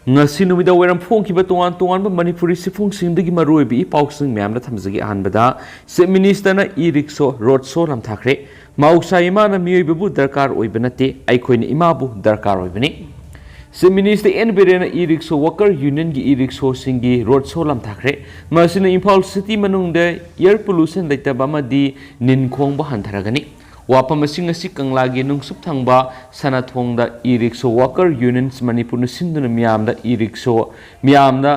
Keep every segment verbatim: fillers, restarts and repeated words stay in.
ꯉꯁꯤ ꯅꯨꯃꯤꯗꯥꯡ ꯋꯥꯏꯔꯝ ꯐꯣꯡꯈꯤꯕ ꯇꯣꯉꯥꯟ ꯇꯣꯉꯥꯟꯕ ꯃꯅꯤꯄꯨꯔꯤ ꯆꯦꯐꯣꯡꯁꯤꯡꯗꯒꯤ ꯃꯔꯨꯑꯣꯏꯕ ꯏ ꯄꯥꯎꯁꯤꯡ ꯃꯌꯥꯝꯗ ꯊꯝꯖꯒꯦ꯫ ꯑꯍꯥꯟꯕꯗ, Chief Minister ꯅ e-rickshaw road show ꯂꯝꯊꯥꯈ꯭ꯔꯦ꯫ ꯃꯍꯧꯁꯥ ꯏꯃꯥꯅ ꯃꯤꯑꯣꯏꯕꯕꯨ ꯗꯔꯀꯥꯔ ꯑꯣꯏꯕ ꯅꯠꯇꯦ, ꯑꯩꯈꯣꯏꯅ ꯏꯃꯥꯕꯨ ꯗꯔꯀꯥꯔ ꯑꯣꯏꯕꯅꯤ꯫ Chief Minister ꯑꯦꯟ ꯕꯤꯔꯦꯟꯅ e-rickshaw worker union ꯒꯤ e-rickshaw ꯁꯤꯡꯒꯤ road show ꯂꯝꯊꯥꯈ꯭ꯔꯦ꯫ ꯃꯁꯤꯅ ꯏꯝꯐꯥꯜ city ꯃꯅꯨꯡꯗ air pollution ꯂꯩꯇꯕ ꯑꯃꯗꯤ ꯅꯤꯟ ꯈꯣꯡꯕ ꯍꯟꯊꯔꯒꯅꯤ꯫ ꯋꯥꯐꯝ ꯑꯁꯤꯡ ꯑꯁꯤ ꯀꯪꯂꯥꯒꯤ ꯅꯨꯡꯁꯨꯞ ꯊꯪꯕ ꯁꯅꯥꯊꯣꯡꯗ e-rickshaw worker unions ꯃꯅꯤꯄꯨꯔꯅ ꯁꯤꯟꯗꯨꯅ ꯃꯤꯌꯥꯝꯗ e-rickshaw, ꯃꯤꯌꯥꯝꯗ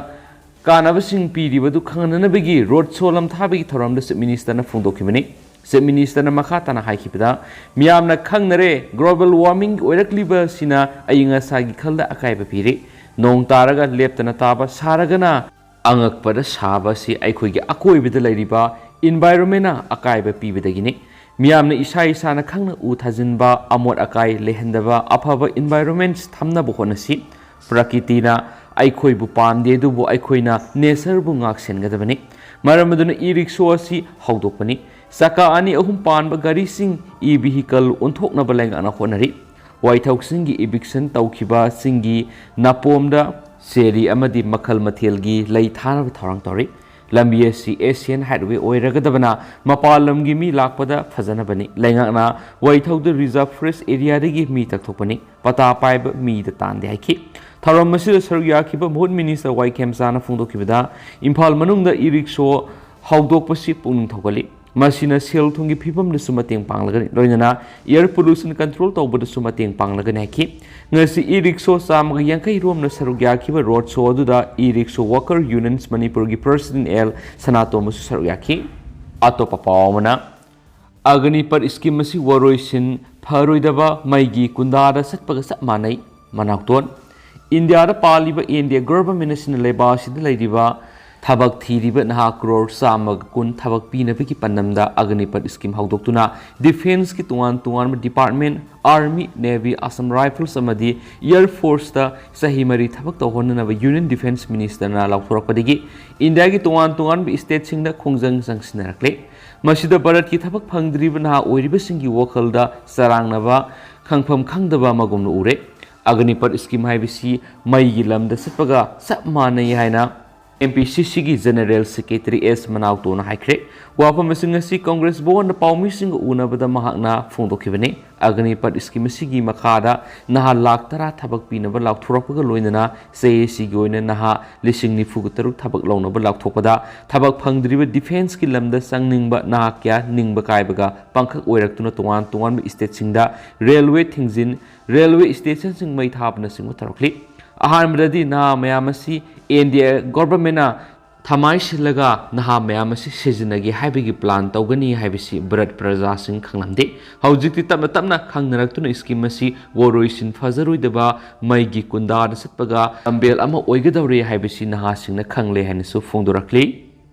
ꯀꯥꯟꯅꯕꯁꯤꯡ ꯄꯤꯔꯤꯕꯗꯨ ꯈꯪꯍꯟꯅꯕꯒꯤ road show ꯂꯝꯊꯥꯕꯒꯤ ꯊꯧꯔꯝꯗ Chief Minister ꯅ ꯐꯣꯡꯗꯣꯛꯈꯤꯕꯅꯤ꯫ Chief Minister ꯅ ꯃꯈꯥ ꯇꯥꯅ ꯍꯥꯏꯈꯤꯕꯗ, ꯃꯤꯌꯥꯝꯅ ꯈꯪꯅꯔꯦ, global warming ꯑꯣꯏꯔꯛꯂꯤꯕ ꯑꯁꯤꯅ ꯑꯏꯪ ꯑꯁꯥꯒꯤ ꯈꯜꯗ ꯑꯀꯥꯏꯕ ꯄꯤꯔꯤ꯫ ꯅꯣꯡ ꯇꯥꯔꯒ ꯂꯦꯞꯇꯅ ꯇꯥꯕ, ꯁꯥꯔꯒꯅ ꯑꯉꯛꯄꯗ ꯁꯥꯕ ꯑꯁꯤ ꯑꯩꯈꯣꯏꯒꯤ ꯑꯀꯣꯏꯕꯗ ꯂꯩꯔꯤꯕ environment ꯅ ꯑꯀꯥꯏꯕ ꯄꯤꯕꯗꯒꯤꯅꯤ꯫ ꯃꯤꯌꯥꯝꯅ ꯏꯁꯥ ꯏꯁꯥꯅ ꯈꯪꯅ ꯎ ꯊꯥꯖꯤꯟꯕ, ꯑꯃꯣꯠ ꯑꯀꯥꯏ ꯂꯩꯍꯟꯗꯕ, ꯑꯐꯕ environment ꯊꯝꯅꯕ ꯍꯣꯠꯅꯁꯤ꯫ ꯄ꯭ꯔꯀꯤꯇꯤꯅ ꯑꯩꯈꯣꯏꯕꯨ ꯄꯥꯝꯗꯦ, ꯑꯗꯨꯕꯨ ꯑꯩꯈꯣꯏꯅ nature ꯕꯨ ꯉꯥꯛ ꯁꯦꯟꯒꯗꯕꯅꯤ꯫ ꯃꯔꯝ ꯑꯗꯨꯅ e-rickshaw ꯑꯁꯤ ꯍꯧꯗꯣꯛꯄꯅꯤ꯫ ꯆꯀꯥ ꯑꯅꯤ ꯑꯍꯨꯝ ꯄꯥꯟꯕ ꯒꯥꯔꯤꯁꯤꯡ e-vehicle ꯑꯣꯟꯊꯣꯛꯅꯕ ꯂꯩꯉꯥꯛꯅ ꯍꯣꯠꯅꯔꯤ꯫ ꯋꯥꯏꯊꯧꯁꯤꯡꯒꯤ eviction ꯇꯧꯈꯤꯕꯁꯤꯡꯒꯤ ꯅꯥꯄꯣꯝꯗ ꯆꯦꯔꯤ ꯑꯃꯗꯤ ꯃꯈꯜ ꯃꯊꯦꯜꯒꯤ ꯂꯩ ꯊꯥꯅꯕ ꯊꯧꯔꯥꯡ ꯇꯧꯔꯤ꯫ ꯂꯝꯕꯤ ꯑꯁꯤ Asian Highway ꯑꯣꯏꯔꯒꯗꯕꯅ ꯃꯄꯥꯟ ꯂꯝꯒꯤ ꯃꯤ ꯂꯥꯛꯄꯗ ꯐꯖꯅꯕꯅꯤ꯫ ꯂꯩꯉꯥꯛꯅ ꯋꯥꯏꯊꯧꯗ reserve forest area ꯗꯒꯤ ꯃꯤ ꯇꯛꯊꯣꯛꯄꯅꯤ꯫ ꯄꯇꯥ ꯄꯥꯏꯕ ꯃꯤꯗ ꯇꯥꯟꯗꯦ ꯍꯥꯏꯈꯤ꯫ ꯊꯧꯔꯝ ꯑꯁꯤꯗ ꯁꯔꯨꯛ ꯌꯥꯈꯤꯕ ꯃꯍꯨꯠ Minister ꯋꯥꯏ ꯈꯦꯝꯆꯥꯅ ꯐꯣꯡꯗꯣꯛꯈꯤꯕꯗ, ꯏꯝꯐꯥꯜ ꯃꯅꯨꯡꯗ e-rickshaw ꯍꯧꯗꯣꯛꯄꯁꯤ ꯄꯨꯛꯅꯤꯡ ꯊꯧꯒꯠꯂꯤ꯫ ꯃꯁꯤꯅ ꯁꯦꯜ ꯊꯨꯝꯒꯤ ꯐꯤꯕꯝꯗꯁꯨ ꯃꯇꯦꯡ ꯄꯥꯡꯂꯒꯅꯤ, ꯂꯣꯏꯅꯅ air pollution control ꯇꯧꯕꯗꯁꯨ ꯃꯇꯦꯡ ꯄꯥꯡꯂꯒꯅꯤ ꯍꯥꯏꯈꯤ꯫ ꯉꯁꯤ e-rickshaw ꯆꯥꯝꯃꯒ ꯌꯥꯡꯈꯩ ꯔꯣꯝꯅ ꯁꯔꯨꯛ ꯌꯥꯈꯤꯕ road show ꯑꯗꯨꯗ e-rickshaw worker unions ꯃꯅꯤꯄꯨꯔꯒꯤ president ꯑꯦꯜ ꯁꯅꯥꯇꯣꯝꯕꯁꯨ ꯁꯔꯨꯛ ꯌꯥꯈꯤ꯫ ꯑꯇꯣꯞꯄ ꯄꯥꯎ ꯑꯃꯅ, ꯑꯒꯅꯤꯄꯠ scheme ꯑꯁꯤ ꯋꯥꯔꯣꯏꯁꯤꯟ ꯐꯔꯣꯏꯗꯕ ꯃꯩꯒꯤ ꯀꯨꯟꯗꯥꯗ ꯆꯠꯄꯒ ꯆꯞ ꯃꯥꯟꯅꯩ꯫ ꯃꯅꯥꯎꯇꯣꯟ, ꯏꯟꯗꯤꯌꯥꯗ ꯄꯥꯜꯂꯤꯕ N D A government ꯑꯁꯤꯅ ꯂꯩꯕꯥꯛ ꯑꯁꯤꯗ ꯂꯩꯔꯤꯕ ꯊꯕꯛ ꯊꯤꯔꯤꯕ ꯅꯍꯥ ꯀ꯭ꯔꯣꯔ ꯆꯥꯝꯃꯒ ꯀꯨꯟ ꯊꯕꯛ ꯄꯤꯅꯕꯒꯤ ꯄꯥꯟꯗꯝꯗ ꯑꯒꯅꯤꯄꯠ scheme ꯍꯧꯗꯣꯛꯇꯨꯅ defence ꯀꯤ ꯇꯣꯉꯥꯟ ꯇꯣꯉꯥꯟꯕ department, Army, Navy, Assam Rifles ꯑꯃꯗꯤ Air Force ꯇ ꯆꯍꯤ ꯃꯔꯤ ꯊꯕꯛ ꯇꯧꯍꯟꯅꯅꯕ Union Defence Minister ꯅ ꯂꯥꯎꯊꯣꯔꯛꯄꯗꯒꯤ ꯏꯟꯗꯤꯌꯥꯒꯤ ꯇꯣꯉꯥꯟ ꯇꯣꯉꯥꯟꯕ state ꯁꯤꯡꯗ ꯈꯣꯡꯖꯪ ꯆꯪꯁꯤꯟꯅꯔꯛꯂꯦ꯫ ꯃꯁꯤꯗ ꯚꯥꯔꯠꯀꯤ ꯊꯕꯛ ꯐꯪꯗ꯭ꯔꯤꯕ ꯅꯍꯥ ꯑꯣꯏꯔꯤꯕꯁꯤꯡꯒꯤ ꯋꯥꯈꯜꯗ ꯆꯔꯥꯡꯅꯕ, ꯈꯪꯐꯝ ꯈꯪꯗꯕ ꯑꯃꯒꯨꯝꯅ ꯎꯔꯦ꯫ ꯑꯒꯅꯤꯄꯠ ꯁ꯭ꯀꯤꯝ ꯍꯥꯏꯕꯁꯤ ꯃꯩꯒꯤ ꯂꯝꯗ ꯆꯠꯄꯒ ꯆꯞ ꯃꯥꯟꯅꯩ ꯍꯥꯏꯅ ꯑꯦꯝ ꯄꯤ ꯁꯤ ꯁꯤꯒꯤ ꯖꯦꯅꯔꯦꯜ ꯁꯦꯀ꯭ꯔꯦꯇꯔꯤ ꯑꯦꯁ ꯃꯅꯥꯎꯇꯣꯅ ꯍꯥꯏꯈ꯭ꯔꯦ꯫ ꯋꯥꯐꯝ ꯑꯁꯤꯡ ꯑꯁꯤ ꯀꯪꯒ꯭ꯔꯦꯁ ꯚꯋꯟꯗ ꯄꯥꯎꯃꯤꯁꯤꯡꯒ ꯎꯅꯕꯗ ꯃꯍꯥꯛꯅ ꯐꯣꯡꯗꯣꯛꯈꯤꯕꯅꯤ꯫ ꯑꯒꯅꯤꯄꯠ ꯁ꯭ꯀꯤꯝ ꯑꯁꯤꯒꯤ ꯃꯈꯥꯗ ꯅꯍꯥ ꯂꯥꯈ ꯇꯔꯥ ꯊꯕꯛ ꯄꯤꯅꯕ ꯂꯥꯎꯊꯣꯔꯛꯄꯒ ꯂꯣꯏꯅꯅ ꯆꯍꯤ ꯑꯁꯤꯒꯤ ꯑꯣꯏꯅ ꯅꯍꯥ ꯂꯤꯁꯤꯡ ꯅꯤꯐꯨꯒ ꯇꯔꯨꯛ ꯊꯕꯛ ꯂꯧꯅꯕ ꯂꯥꯎꯊꯣꯛꯄꯗ ꯊꯕꯛ ꯐꯪꯗ꯭ꯔꯤꯕ ꯗꯤꯐꯦꯟꯁꯀꯤ ꯂꯝꯗ ꯆꯪꯅꯤꯡꯕ ꯅꯍꯥ ꯀꯌꯥ ꯅꯤꯡꯕ ꯀꯥꯏꯕꯒ ꯄꯥꯡꯈꯛ ꯑꯣꯏꯔꯛꯇꯨꯅ ꯇꯣꯉꯥꯟ ꯇꯣꯉꯥꯟꯕ ꯁ꯭ꯇꯦꯠꯁꯤꯡꯗ ꯔꯦꯜꯋꯦ ꯊꯤꯡꯖꯤꯟ ꯔꯦꯜꯋꯦ ꯁ꯭ꯇꯦꯁꯟꯁꯤꯡ ꯃꯩ ꯊꯥꯕꯅꯆꯤꯡꯕ ꯇꯧꯔꯛꯂꯤ꯫ ꯑꯍꯥꯟꯕꯗꯗꯤ ꯅꯍꯥ ꯃꯌꯥꯝ ꯑꯁꯤ ꯑꯦꯟ ꯗꯤ ꯑꯦ ꯒꯣꯚꯔꯟꯃꯦꯟꯅ ꯊꯃꯥꯏ ꯁꯤꯜꯂꯒ ꯅꯍꯥ ꯃꯌꯥꯝ ꯑꯁꯤ ꯁꯤꯖꯤꯟꯅꯒꯦ ꯍꯥꯏꯕꯒꯤ ꯄ꯭ꯂꯥꯟ ꯇꯧꯒꯅꯤ ꯍꯥꯏꯕꯁꯤ ꯚꯥꯔꯠ ꯄ꯭ꯔꯖꯥꯁꯤꯡ ꯈꯪꯂꯝꯗꯦ꯫ ꯍꯧꯖꯤꯛꯇꯤ ꯇꯞꯅ ꯇꯞꯅ ꯈꯪꯅꯔꯛꯇꯨꯅ ꯁ꯭ꯀꯤꯝ ꯑꯁꯤ ꯋꯥꯔꯣꯏꯁꯤꯟ ꯐꯖꯔꯣꯏꯗꯕ ꯃꯩꯒꯤ ꯀꯨꯟꯗꯥꯗ ꯆꯠꯄꯒ ꯂꯝꯕꯦꯜ ꯑꯃ ꯑꯣꯏꯒꯗꯧꯔꯦ ꯍꯥꯏꯕꯁꯤ ꯅꯍꯥꯁꯤꯡꯅ ꯈꯪꯂꯦ ꯍꯥꯏꯅꯁꯨ ꯐꯣꯡꯗꯣꯔꯛꯂꯤ꯫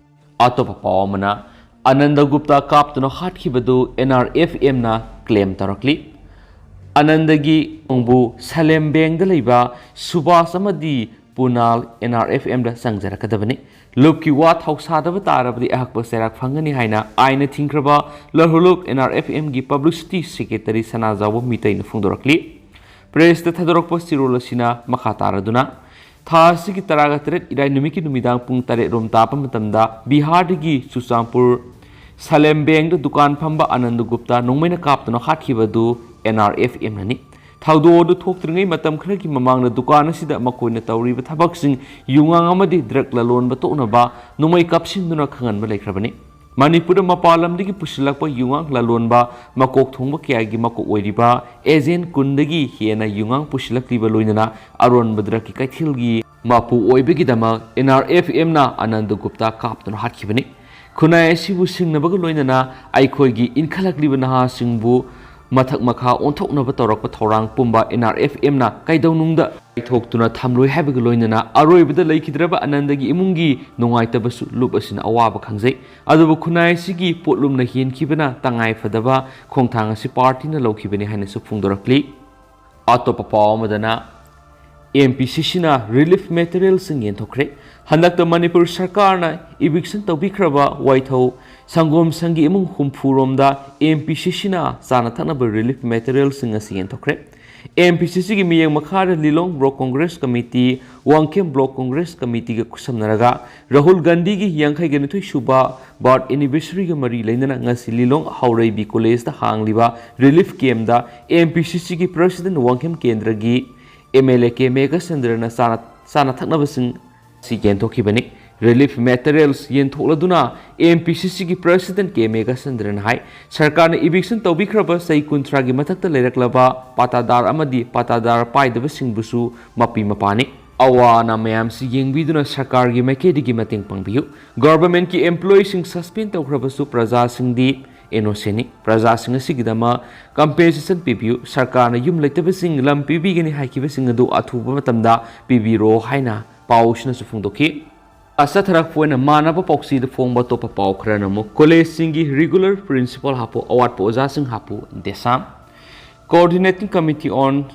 ꯑꯇꯣꯞꯄ ꯄꯥꯎ ꯑꯃꯅ, ꯑꯅꯟꯗ ꯒꯨꯞꯇꯥ ꯀꯥꯞꯇꯨꯅ ꯍꯥꯠꯈꯤꯕꯗꯨ ꯑꯦꯟ ꯑꯥꯔ ꯑꯦꯐ ꯑꯦꯝꯅ ꯀ꯭ꯂꯦꯝ ꯇꯧꯔꯛꯂꯤ꯫ ꯑꯅꯟꯗꯒꯤ ꯈꯣꯡꯕꯨ ꯁꯂꯦꯝꯕꯦꯡꯗ ꯂꯩꯕ ꯁꯨꯕꯥꯁ ꯑꯃꯗꯤ ꯄꯨꯅꯥꯜ ꯑꯦꯟ ꯑꯥꯔ ꯑꯦꯐ ꯑꯦꯝꯗ ꯆꯪꯖꯔꯛꯀꯗꯕꯅꯤ꯫ ꯂꯨꯞꯀꯤ ꯋꯥ ꯊꯧꯁꯥꯗꯕ ꯇꯥꯔꯕꯗꯤ ꯑꯍꯛꯄ ꯆꯩꯔꯥꯛ ꯐꯪꯒꯅꯤ ꯍꯥꯏꯅ ꯑꯥꯏꯟꯅ ꯊꯤꯡꯈ꯭ꯔꯕ ꯂꯍꯨꯂꯨꯞ ꯑꯦꯟ ꯑꯥꯔ ꯑꯦꯐ ꯑꯦꯝꯒꯤ ꯄꯕ꯭ꯂꯤꯁꯤꯇꯤ ꯁꯦꯀ꯭ꯔꯦꯇꯔꯤ ꯁꯅꯥꯖꯥꯎꯕ ꯃꯤꯇꯩꯅ ꯐꯣꯡꯗꯣꯔꯛꯂꯤ꯫ ꯄ꯭ꯔꯦꯁꯇ ꯊꯥꯗꯣꯔꯛꯄ ꯆꯦꯔꯣꯜ ꯑꯁꯤꯅ ꯃꯈꯥ ꯇꯥꯔꯗꯨꯅ, ꯊꯥ ꯑꯁꯤꯒꯤ ꯇꯔꯥꯒ ꯇꯔꯦꯠ ꯏꯔꯥꯏ ꯅꯨꯃꯤꯠꯀꯤ ꯅꯨꯃꯤꯗꯥꯡ ꯄꯨꯡ ꯇꯔꯦꯠ ꯔꯣꯝ ꯇꯥꯕ ꯃꯇꯝꯗ ꯕꯤꯍꯥꯔꯗꯒꯤ ꯆꯨꯔꯆꯥꯟꯄꯨꯔ ꯁꯂꯦꯝꯕꯦꯡꯗ ꯗꯨꯀꯥꯟ ꯐꯝꯕ ꯑꯅꯟꯗ ꯒꯨꯞꯇ ꯅꯣꯡꯃꯩꯅ ꯀꯥꯞꯇꯨꯅ ꯍꯥꯠꯈꯤꯕ ꯑꯗꯨ ꯑꯦꯟ ꯑꯥꯔ ꯑꯦꯐ ꯑꯦꯝꯅꯅꯤ꯫ ꯊꯧꯗꯣꯛ ꯑꯗꯨ ꯊꯣꯛꯇ꯭ꯔꯤꯉꯩ ꯃꯇꯝ ꯈꯔꯒꯤ ꯃꯃꯥꯡꯗ ꯗꯨꯀꯥꯟ ꯑꯁꯤꯗ ꯃꯈꯣꯏꯅ ꯇꯧꯔꯤꯕ ꯊꯕꯛꯁꯤꯡ, ꯌꯨꯉꯥꯡ ꯑꯃꯗꯤ ꯗ꯭ꯔꯒ ꯂꯂꯣꯟꯕ ꯇꯣꯛꯅꯕ ꯅꯣꯡꯃꯩ ꯀꯥꯞꯁꯤꯟꯗꯨꯅ ꯈꯪꯍꯟꯕ ꯂꯩꯈ꯭ꯔꯕꯅꯤ꯫ ꯃꯅꯤꯄꯨꯔꯗ ꯃꯄꯥꯟ ꯂꯝꯗꯒꯤ ꯄꯨꯁꯤꯜꯂꯛꯄ ꯌꯨꯉꯥꯡ ꯂꯂꯣꯟꯕ ꯃꯀꯣꯛ ꯊꯣꯡꯕ ꯀꯌꯥꯒꯤ ꯃꯀꯣꯛ ꯑꯣꯏꯔꯤꯕ ꯑꯦꯖꯦꯟ ꯀꯨꯟꯗꯒꯤ ꯍꯦꯟꯅ ꯌꯨꯉꯥꯡ ꯄꯨꯁꯤꯜꯂꯛꯂꯤꯕ ꯂꯣꯏꯅꯅ ꯑꯔꯣꯟꯕ ꯗ꯭ꯔꯒꯀꯤ ꯀꯩꯊꯦꯜꯒꯤ ꯃꯄꯨ ꯑꯣꯏꯕꯒꯤꯗꯃꯛ and R F ꯑꯦꯝꯅ Anand Gupta ꯀꯥꯞꯇꯨꯅ ꯍꯥꯠꯈꯤꯕꯅꯤ꯫ ꯈꯨꯟꯅꯥꯏ ꯑꯁꯤꯕꯨ ꯁꯤꯡꯅꯕꯒ ꯂꯣꯏꯅꯅ ꯑꯩꯈꯣꯏꯒꯤ ꯏꯟꯈꯠꯂꯛꯂꯤꯕ ꯅꯍꯥꯁꯤꯡꯕꯨ ꯃꯊꯛ ꯃꯈꯥ ꯑꯣꯟꯊꯣꯛꯅꯕ ꯇꯧꯔꯛꯄ ꯊꯧꯔꯥꯡ ꯄꯨꯝꯕ ꯑꯦꯟ ꯑꯥꯔ ꯑꯦꯐ ꯑꯦꯝꯅ ꯀꯩꯗꯧꯅꯨꯡꯗ ꯀꯥꯏꯊꯣꯛꯇꯨꯅ ꯊꯝꯂꯣꯏ ꯍꯥꯏꯕꯒ ꯂꯣꯏꯅꯅ ꯑꯔꯣꯏꯕꯗ ꯂꯩꯈꯤꯗ꯭ꯔꯕ ꯑꯅꯟꯗꯒꯤ ꯏꯃꯨꯡꯒꯤ ꯅꯨꯡꯉꯥꯏꯇꯕꯁꯨ ꯂꯨꯞ ꯑꯁꯤꯅ ꯑꯋꯥꯕ ꯈꯪꯖꯩ꯫ ꯑꯗꯨꯕꯨ ꯈꯨꯟꯅꯥꯏ ꯑꯁꯤꯒꯤ ꯄꯣꯠꯂꯨꯝꯅ ꯍꯦꯟꯈꯤꯕꯅ ꯇꯉꯥꯏ ꯐꯗꯕ ꯈꯣꯡꯊꯥꯡ ꯑꯁꯤ ꯄꯥꯔꯇꯤꯅ ꯂꯧꯈꯤꯕꯅꯤ ꯍꯥꯏꯅꯁꯨ ꯐꯣꯡꯗꯣꯔꯛꯂꯤ꯫ ꯑꯇꯣꯞꯄ ꯄꯥꯎ ꯑꯃꯗꯅ, ꯑꯦꯝ ꯄꯤ ꯁꯤ ꯁꯤꯅ ꯔꯤꯂꯤꯐ ꯃꯦꯇꯔꯤꯌꯦꯜꯁꯤꯡ ꯌꯦꯟꯊꯣꯛꯈ꯭ꯔꯦ꯫ ꯍꯟꯗꯛꯇ ꯃꯅꯤꯄꯨꯔ ꯁꯔꯀꯥꯔꯅ ꯏꯚꯤꯛꯁꯟ ꯇꯧꯕꯤꯈ꯭ꯔꯕ ꯋꯥꯏꯊꯧ ꯁꯪꯒꯣꯝ ꯁꯪꯒꯤ ꯏꯃꯨꯡ ꯍꯨꯝꯐꯨ ꯔꯣꯝꯗ ꯑꯦꯝ ꯄꯤ ꯁꯤ ꯁꯤꯅ ꯆꯥꯅ ꯊꯛꯅꯕ ꯔꯤꯂꯤꯐ ꯃꯦꯇꯔꯤꯌꯦꯜꯁꯤꯡ ꯑꯁꯤ ꯌꯦꯟꯊꯣꯛꯈ꯭ꯔꯦ꯫ ꯑꯦꯝ ꯄꯤ ꯁꯤ ꯁꯤꯒꯤ ꯃꯤꯠꯌꯦꯡ ꯃꯈꯥꯗ Lilong block Congress committee, Wangkhem block Congress ꯀꯃꯤꯇꯤꯒ ꯈꯨꯠꯁꯝꯅꯔꯒ ꯔꯥꯍꯨꯜ ꯒꯥꯟꯙꯤꯒꯤ ꯌꯥꯡꯈꯩꯒ ꯅꯤꯊꯣꯏ ꯁꯨꯕ ꯕꯥꯔꯊ ꯑꯦꯅꯤꯚꯔꯁꯔꯤꯒ ꯃꯔꯤ ꯂꯩꯅꯅ ꯉꯁꯤ ꯂꯤꯂꯣꯡ ꯍꯥꯎꯔꯩꯕꯤ ꯀꯣꯂꯦꯖꯇ ꯍꯥꯡꯂꯤꯕ ꯔꯤꯂꯤꯐ ꯀꯦꯝꯗ ꯑꯦꯝ ꯄꯤ ꯁꯤ ꯁꯤꯒꯤ ꯄ꯭ꯔꯁꯤꯗꯦꯟ ꯋꯥꯡꯈꯦꯝ ꯀꯦꯟꯗ꯭ꯔꯒꯤ ꯑꯦꯝ ꯑꯦꯜ ꯑꯦ ꯀꯦ ꯃꯦꯘꯆꯟꯗ꯭ꯔꯅ ꯆꯥꯅ, ꯆꯥꯅ ꯊꯛꯅꯕꯁꯤꯡ ꯑꯁꯤ ꯌꯦꯟꯊꯣꯛꯈꯤꯕꯅꯤ꯫ ꯔꯤꯂꯤꯐ ꯃꯦꯇꯔꯤꯌꯦꯜꯁ ꯌꯦꯟꯊꯣꯛꯂꯗꯨꯅ ꯑꯦꯝ ꯄꯤ ꯁꯤ ꯁꯤꯒꯤ ꯄ꯭ꯔꯁꯤꯗꯦꯟ ꯀꯦ ꯃꯦꯘꯆꯟꯗ꯭ꯔꯅ ꯍꯥꯏ, ꯁꯔꯀꯥꯔꯅ ꯏꯚꯤꯛꯁꯟ ꯇꯧꯕꯤꯈ꯭ꯔꯕ ꯆꯍꯤ ꯀꯨꯟꯊ꯭ꯔꯥꯒꯤ ꯃꯊꯛꯇ ꯂꯩꯔꯛꯂꯕ ꯄꯥꯇꯥꯗꯥꯔ ꯑꯃꯗꯤ ꯄꯥꯇꯥꯗꯥꯔ ꯄꯥꯏꯗꯕꯁꯤꯡꯕꯨꯁꯨ ꯃꯄꯤ ꯃꯄꯥꯅꯤ꯫ ꯑꯋꯥ ꯑꯅꯥ ꯃꯌꯥꯝꯁꯤ ꯌꯦꯡꯕꯤꯗꯨꯅ ꯁꯔꯀꯥꯔꯒꯤ ꯃꯥꯏꯀꯩꯗꯒꯤ ꯃꯇꯦꯡ ꯄꯥꯡꯕꯤꯌꯨ꯫ ꯒꯚꯔꯟꯃꯦꯟꯠꯀꯤ ꯑꯦꯝꯄ꯭ꯂꯣꯌꯤꯁꯤꯡ ꯁꯁꯄꯦꯟ ꯇꯧꯈ꯭ꯔꯕꯁꯨ ꯄ꯭ꯔꯖꯥꯁꯤꯡꯗꯤ ꯏꯅꯣꯁꯦꯟꯅꯤ꯫ ꯄ꯭ꯔꯖꯥꯁꯤꯡ ꯑꯁꯤꯒꯤꯗꯃꯛ ꯀꯝꯄꯦꯟꯁꯦꯁꯟ ꯄꯤꯕꯤꯌꯨ꯫ ꯁꯔꯀꯥꯔꯅ ꯌꯨꯝ ꯂꯩꯇꯕꯁꯤꯡ ꯂꯝ ꯄꯤꯕꯤꯒꯅꯤ ꯍꯥꯏꯈꯤꯕꯁꯤꯡ ꯑꯗꯨ ꯑꯊꯨꯕ ꯃꯇꯝꯗ ꯄꯤꯕꯤꯔꯣ ꯍꯥꯏꯅ ꯄꯥꯎ ꯑꯁꯤꯅꯁꯨ ꯐꯣꯡꯗꯣꯛꯈꯤ꯫ ꯆꯠꯊꯔꯛꯄ ꯑꯣꯏꯅ ꯃꯥꯟꯅꯕ ꯄꯥꯎꯆꯦꯗ ꯐꯣꯡꯕ ꯑꯇꯣꯞꯄ ꯄꯥꯎ ꯈꯔꯅ ꯑꯃꯨꯛ ꯀꯣꯂꯦꯖꯁꯤꯡꯒꯤ ꯔꯤꯒꯨꯂꯔ ꯄ꯭ꯔꯤꯟꯁꯤꯄꯥꯜ ꯍꯥꯞꯄꯨ, ꯑꯋꯥꯠꯄ ꯑꯣꯖꯥꯁꯤꯡ ꯍꯥꯞꯄꯨ, ꯗꯦꯁꯥꯝ꯫ Coordinating Committee on